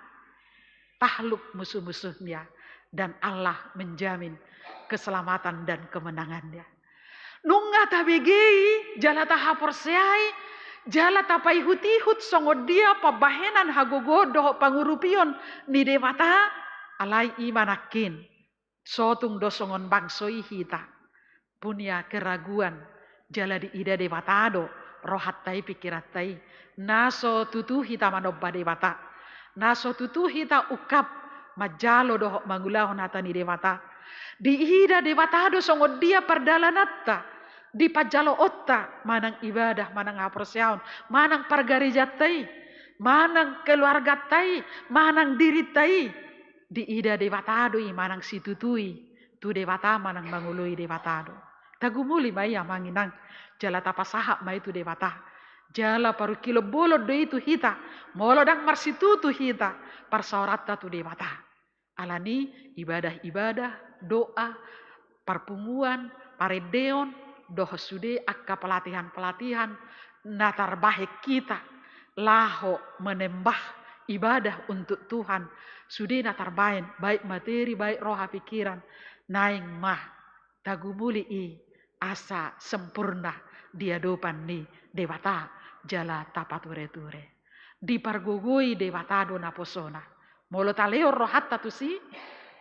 takluk musuh-musuhnya, dan Allah menjamin keselamatan dan kemenangannya. Nunga tabege i, jala tahaporseai, jala tapaihut-ihut songon dia pambahenan hagogoon dohot pangurupion ni Debata, alai i ma nangkin. Sotung do songon bangso i hita punya keraguan, jala diida Debata do rohanta i, pikiranta i. Na so tutu hita manomba Debata, na so tutu hita ungkap manjalo dohot mangulahon hata ni Debata. Diida Debata do songon dia pardalananta di panjaloonta, manang ibadah, manang haporseaon, manang pargarejanta i, manang keluarganta i, manang dirinta i. Diida Debata do i manang situtu i tu Debata, manang mangoloi Debata do. Tagumuli ma i, amang inang, jala tapasahat ma i tu Debata. Jala parungkilon bolon do i tu hita molo ndang marsitutu hita parsaoranta tu Debata. Alani ibadah-ibadah, doa, parpunguan, parendeon, dohot sude angka pelatihan-pelatihan na tarbahen hita laho menembah ibadah untuk Tuhan, sude na tarbahen, baik materi, baik roha, pikiran, naeng ma tagumuli i asa sempurna di adopan ni Debata jala tapature-ture. Dipargogoi Debata do naposona. Molo talehon rohanta tusi,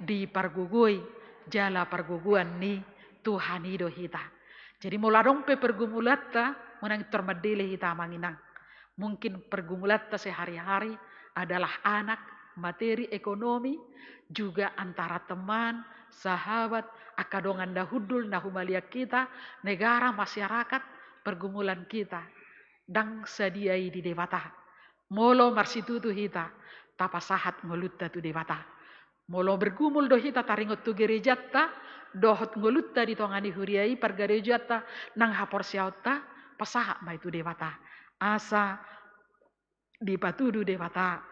dipargogoi jala pargogoan ni Tuhan i do hita. Jadi molo adong pe pergumulanta, unang tor mandele hita, amang inang. Mungkin pergumulanta sehari-hari adalah anak, materi, ekonomi, juga antara teman, sahabat, angka dongan na hundul na humaliang hita, negara, masyarakat, pergumulan hita. Ndang sadia i di Debata. Molo marsitutu hita, tapasahat ngolunta tu Debata. Molo bergumul do hita taringot tu gerejanta dohot ngolunta di tonga ni huria i, pargarejanta nang haporseaonta, pasahat ma i tu Debata. Asa dipatudu Debata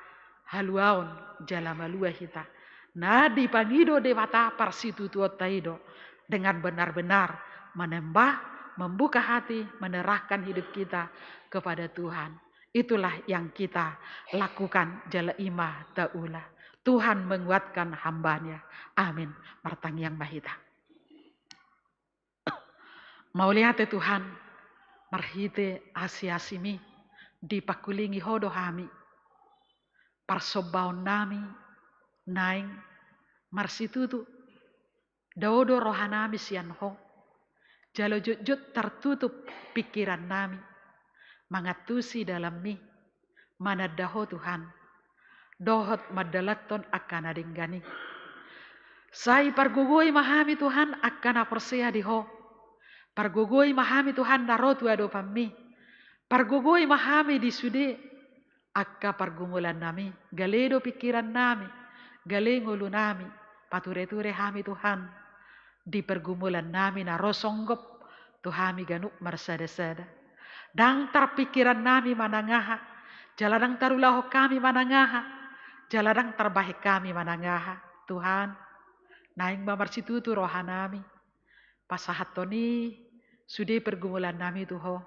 haluaon jala malua hita. Na dipangido Debata parsitutuonta i do dengan benar-benar menembah, membuka hati, menyerahkan hidup kita kepada Tuhan. Itulah yang kita lakukan jala i ma taula. Tuhan menguatkan hamba-Nya. Amin. Martangiang ma hita. Mauliate Tuhan, marhite asi-asi-Mi dipangkulingi Ho do hami. Parsombaonnami naeng marsitutu, dao do rohanami sian Ho, jala jotjot tartutup pingkirannami mangantusi dalanMi, mananda Ho Tuhan, dohot mandalanhon angka na denggan i. Sai pargogoi ma hami Tuhan angka na porsea di Ho. Pargogoi ma hami Tuhan na ro tu adopanMi. Pargogoi ma hami di sude angka pargumulannami. Gale do pingkirannami, gale ngolunami. Pature-ture hami Tuhan di pergumulannami na ro songgop tu hami ganup marsada-sada. Ndang tarpingkirannami manang aha, jala ndang tarulahon hami manang aha, jala ndang tarbahen hami manang aha. Tuhan, naeng ma marsitutu rohanami. Pasahathon i sude pergumulannami tu Ho.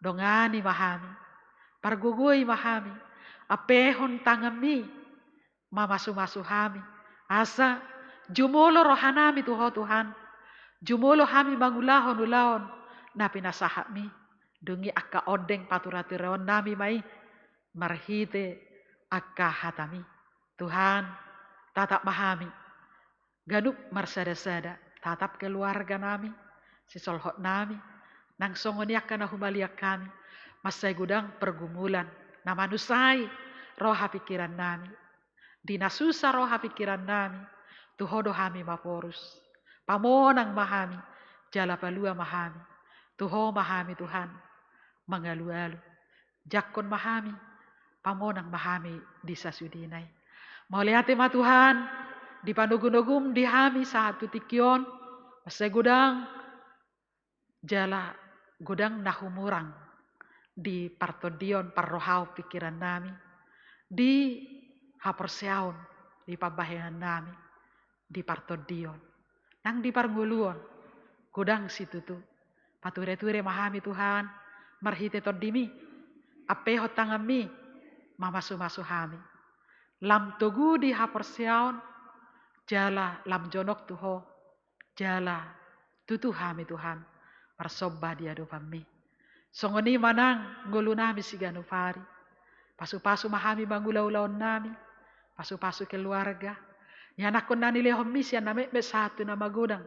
Dongani ma hami, pargogoi ma hami, ampehon tanganMi mamasu-masu hami, asa jumolo rohanami tu Ho Tuhan, jumolo hami mangulahon ulaon na pinasahatMi, dung i angka ondeng pature-tureonnami ma i marhite angka hataMi. Tuhan, tatap ma hami ganup marsada-sada, tatap keluarga nami, sisolhot nami, nang songon i angka na humaliang hami, mansai godang pergumulan na manusai roha pikiran nami. Di na susa roha pikiran nami, tu Ho do hami maporus. Pamonang ma hami, jala palua ma hami. Tu Ho ma hami Tuhan mangalualu. Jangkon ma hami, pamonang ma hami di sasudena i. Mauliate ma Tuhan, di panogunogum di hami sahat tu tingki on, mansai godang jala godang na humurang di partondion parrohaon pikiran nami, di haporseaon di pambahenan nami, di partondion nang di parngoluon, godang situtu. Patureture ma hami Tuhan, marhite Tondimi, ampehon tanganmi, mamasumasu hami. Lam togu di haporseaon, jala lam jonok tu Ho, jala tutu hami Tuhan, marsomba di adopanmi. Songon i ma nang ngolu nami siganup ari. Pasupasu ma hami mangula ulaon nami, pasupasu keluarga. Ianakkon na nilehonmi sian na metmet sahat tu na magodang.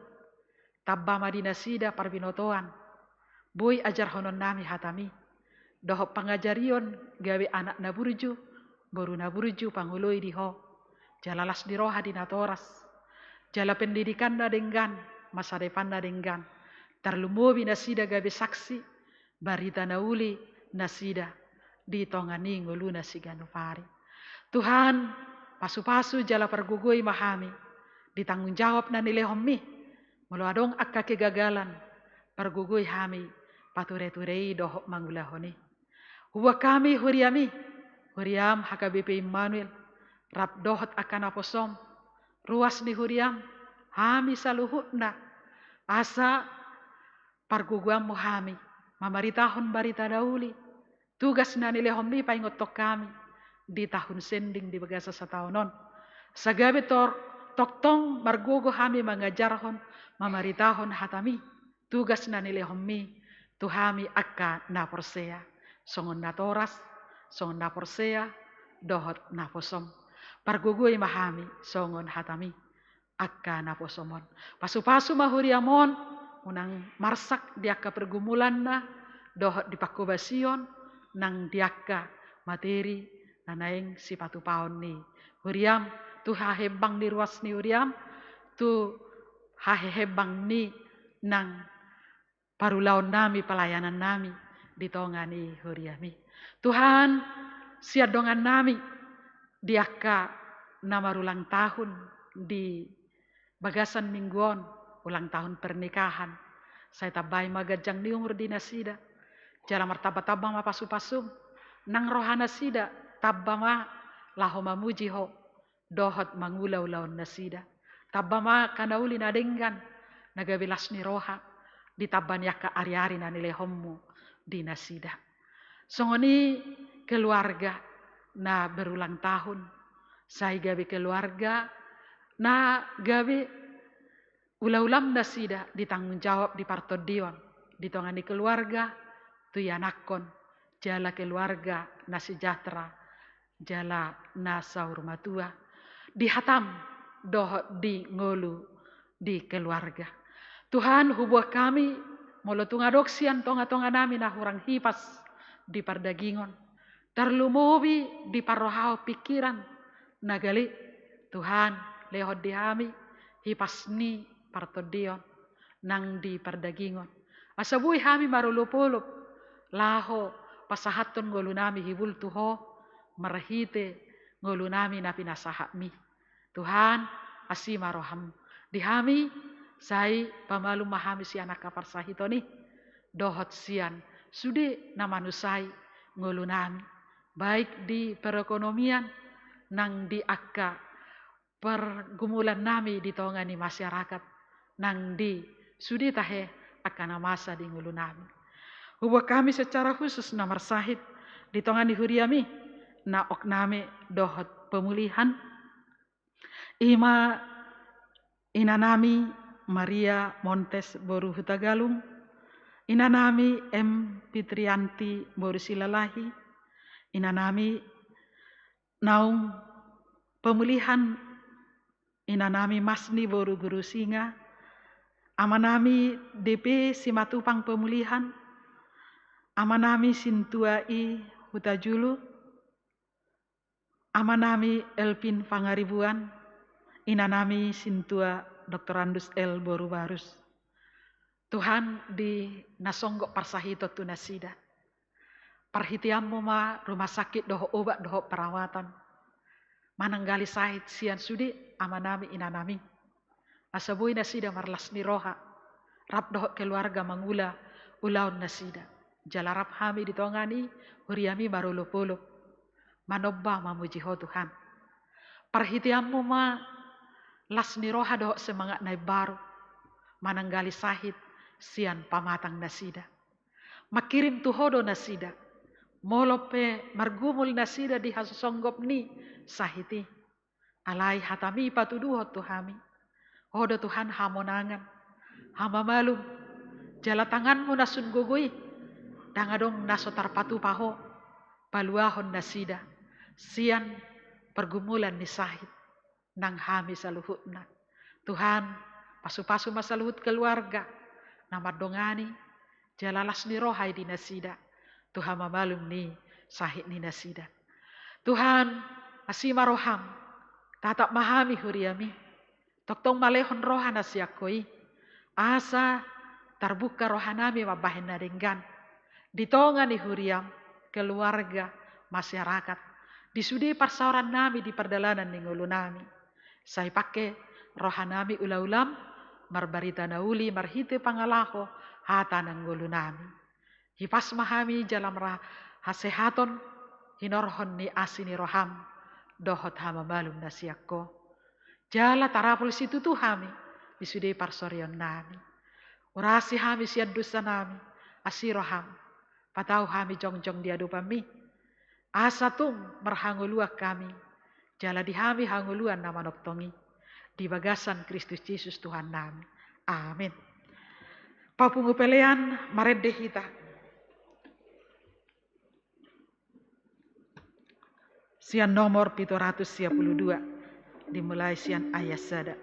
Tamba ma di nasida parbinotoan. Boi ajarhonon nami hatami. Dohot pangajarion gabe anak na burju, boru na burju pangoloi di Ho. Jala las ni roha di natoras. Jala pendidikan na denggan, masa depan na denggan. Tarlumobi nasida gabe saksi, barita na uli nasida di tonga ni ngoluna siganup ari. Tuhan, pasupasu jala pargogoi ma hami di tanggung jawab na nilehonmi. Molo adong angka kegagalan, pargogoi hami patureture i dohot mangulahon i. Huboan hami huriami, huriam H K B P Immanuel, rap dohot angka naposom, ruas ni huriam, hami saluhutna, asa pargogoanmu hami mamaritahon barita na uli, tugas na nilehonmi paingothon hami di tahun sending di bagasan sataon on. Asa gabe tor-, tongtong margogo hami mangajarhon, mamaritahon hatami, tugas na nilehonmi tu hami angka na porsea, songon natoras, songon na porsea, dohot naposom. Pargogoi ma hami songon hatami, angka naposom on. Pasupasu ma huriam on, unang marsak di angka pergumulanna, dohot di panghobasion, nang di angka materi na naeng sipatupaon ni huriam, tu hahembang ni ruas ni huriam, tu hahehembang ni nang parulaon nami, palayanan nami di tonga ni huriami. Tuhan, sian dongan nami di angka na marulang tahun di bagasan minggu on, ulang tahun pernikahan, sai tambai ma ganjang ni umur di nasida, jala martambatamba ma pasupasum, nang roha nasida tamba ma laho mamuji Ho, dohot mangula ulaon nasida. Tamba ma angka na uli na denggan, na gabe las ni roha, ditamba ni angka ariari na nilehonmu di nasida. Songon i keluarga na berulang tahun, sai gabe keluarga na gabe ulaulam nasida ditanggung jawab di partondion, di tonga ni keluarga, tu ianakkon, jala keluarga na sejahtera, jala na saur matua, di hatam dohot di ngolu di keluarga. Tuhan, huboan hami, molo tung adong sian tonga-tonga nami na hurang hipas di pardagingon, tarlumobi di parrohaon pikiran na gale, Tuhan, lehon di hami hipas ni partondion nang di pardagingon. Asa boi hami marolop-olop laho pasahathon ngolu nami hibul tu Ho, marhite ngolu nami na pinasahatmi. Tuhan, asi ma roham di hami, sai pamalum ma hami sian angka parsahiton i, dohot sian sude na manusai ngolu nami, baik di perekonomian, nang di angka pergumulan nami di tonga ni masyarakat, nang di sude tahe angka na masa di ngolu nami. Huboan hami secara khusus na marsahit di tonga ni huriami, naok nami dohot pemulihan, i ma inanami Maria Montes boru Hutagalung, inanami M Fitrianti boru Silalahi, inanami naung pemulihan inanami Masni boru Gurusinga, Amanami D P Simatupang Pemulihan, amanami sintua i Hutajulu, amanami Elvin Pangaribuan, inanami sintua Doktorandus L Borubarus. Tuhan, di na songgop parsahiton tu nasida, parhiteanmu ma rumah sakit dohot obat dohot perawatan, mananggali sahit sian sude amanami inanami, asa boi nasida marlas ni roha, rap dohot keluarga mangula ulaon nasida. Jala rap hami di tonga ni huriami marolopolop, manomba mamuji Ho Tuhan. Parhiteanmu ma las ni roha dohot semangat na imbaru, mananggali sahit sian pamatang nasida. Mangkirim tu Ho do nasida, molo pe margumul nasida di hasonggop ni sahit i. Alai hatami patuduhon tu hami, Ho do Tuhan hamonangan, hamamalum, jala tanganmu na sun gogo i, ndang adong na so tarpatupa Ho paluahon nasida sian pargumulan ni sahit nang hami saluhutna. Tuhan, pasupasu ma saluhut keluarga na mandongani, jala las ni roha i di nasida tu hamamalum ni sahit ni nasida. Tuhan, asi ma roham, tatap ma hami huriami, tongtong ma lehon roha na sian Ho i, asa tarbuka rohanami mambahen na denggan di tonga ni huriam, keluarga, masyarakat, di sude parsaorannami di pardalanan ni ngolunami. Sai pangke rohanami ulaulam marbarita na uli marhite pangalaho hata nang ngolunami. Hipas ma hami jala marhasehaton hinorhon ni asi ni roham dohot hamamalum na sian Ho. Jala tarapul situtu hami di sude parsorionnami. Urasi hami sian dosanami, asi roham, patau hami jongjong di adopanmi, asa tung marhangoluan hami, jala di hami hangoluan na manongtong i, di bagasan Kristus Jesus Tuhannami. Amin. Papungu pelean, marende hita sian nomor pitu ratus sia pulu dua, dimulai sian ayat sada.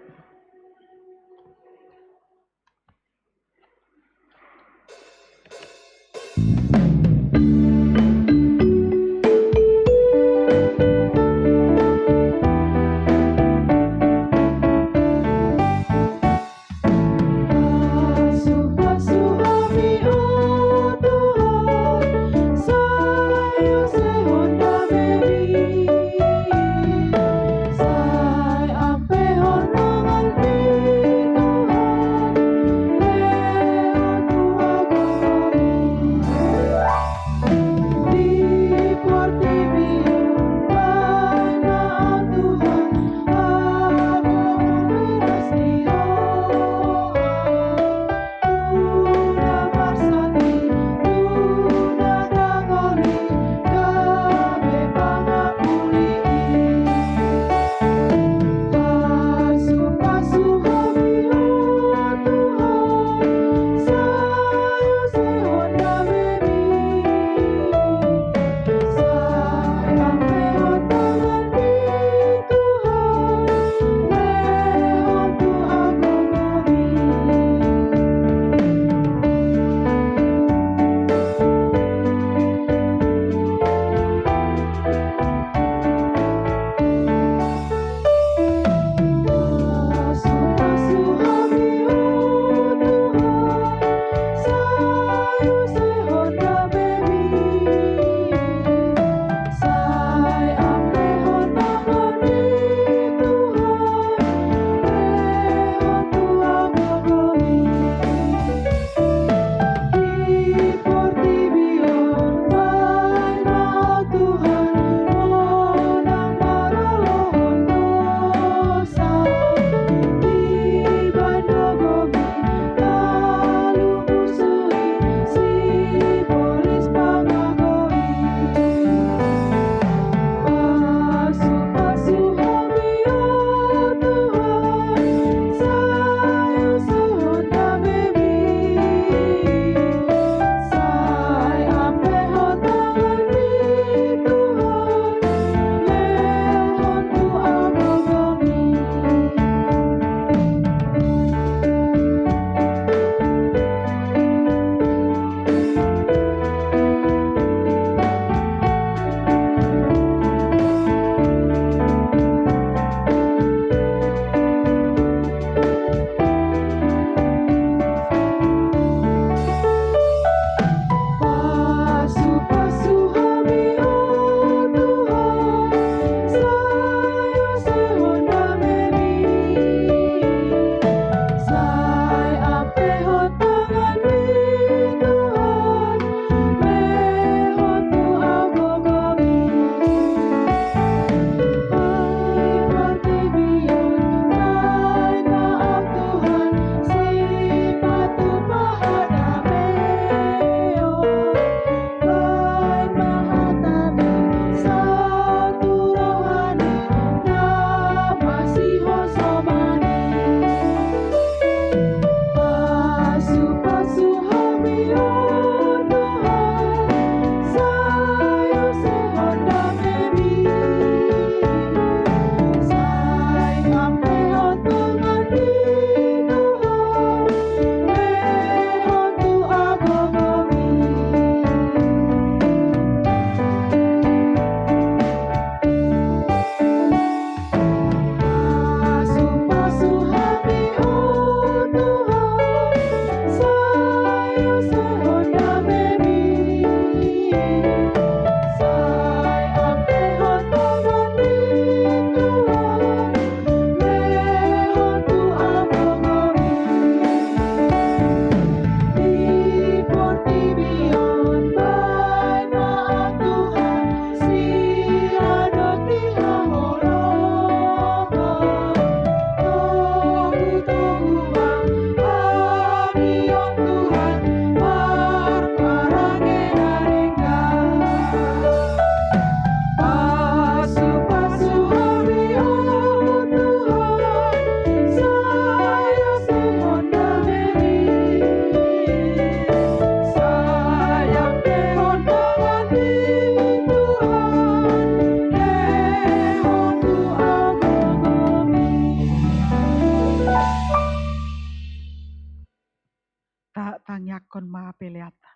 Tangiangkon ma peleanta.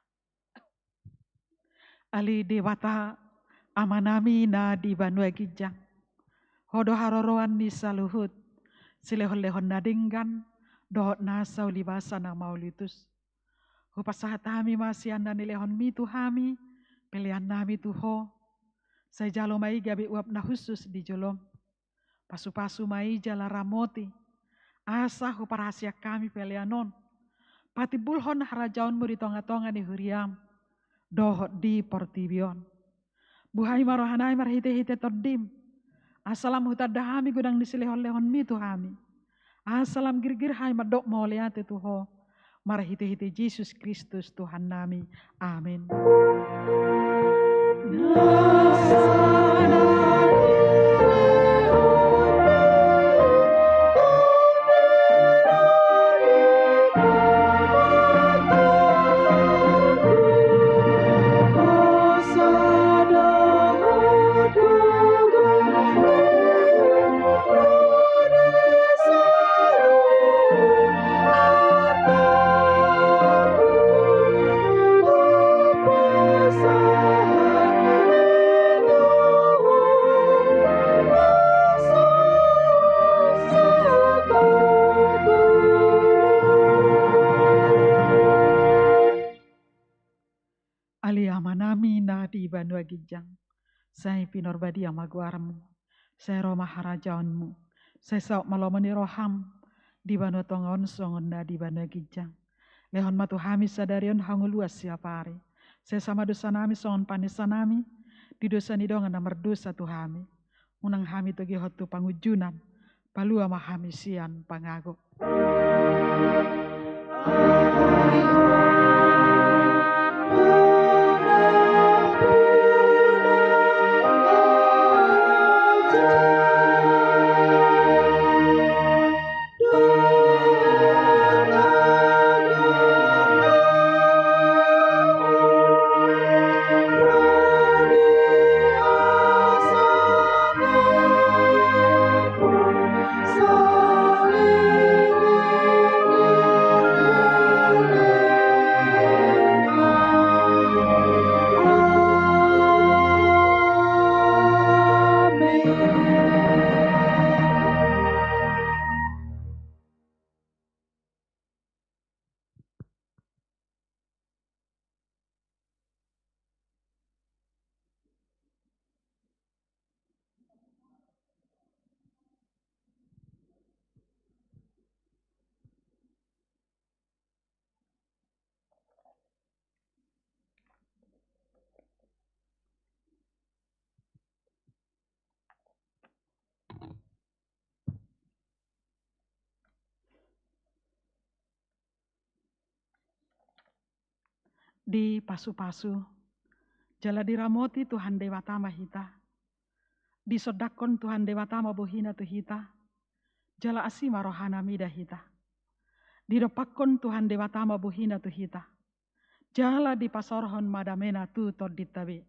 Ale Debata, Amanami na di banua ginjang, Ho do haroroan ni saluhut silehonlehon na denggan dohot nasa ulibasa na mauliutus. Hupasahat hami ma sian na nilehonMi tu hami peleannami tu Ho. Sai jalo ma i gabe uap na hushus di joloM. Pasupasu ma i jala ramoti, asa huparhaseang hami pelean on patimbulhon harajaonMu di tongatonga ni huriaM dohot di portibi on. Buhai ma rohanami marhitehite TondiM, asa lam hutanda hami godang ni silehonlehonMi tu hami, asa lam girgir hami mandok mauliate tu Ho, marhitehite Jesus Kristus Tuhannami. Amen. Ale Amanami na di banua ginjang, sai pinarbadia ma goarMu, sai ro ma harajaonMu, sai saut ma lomo ni rohaM di banua tonga on songon na di banua ginjang. Lehon ma tu hami sadari on hangoluan siapari. Sesa ma dosanami songon panesanami di dosa ni dongan na mardosa tu hami. Unang hami togihon tu pangunjunan, palua ma hami sian pangago. Dipasupasu jala diramoti Tuhan Debata ma hita. Disondangkon Tuhan Debata ma bohiNa tu hita, jala asi ma rohaNa mida hita. Didompakkon Tuhan Debata ma bohiNa tu hita, jala dipasaorhon ma dameNa tu tondinta be.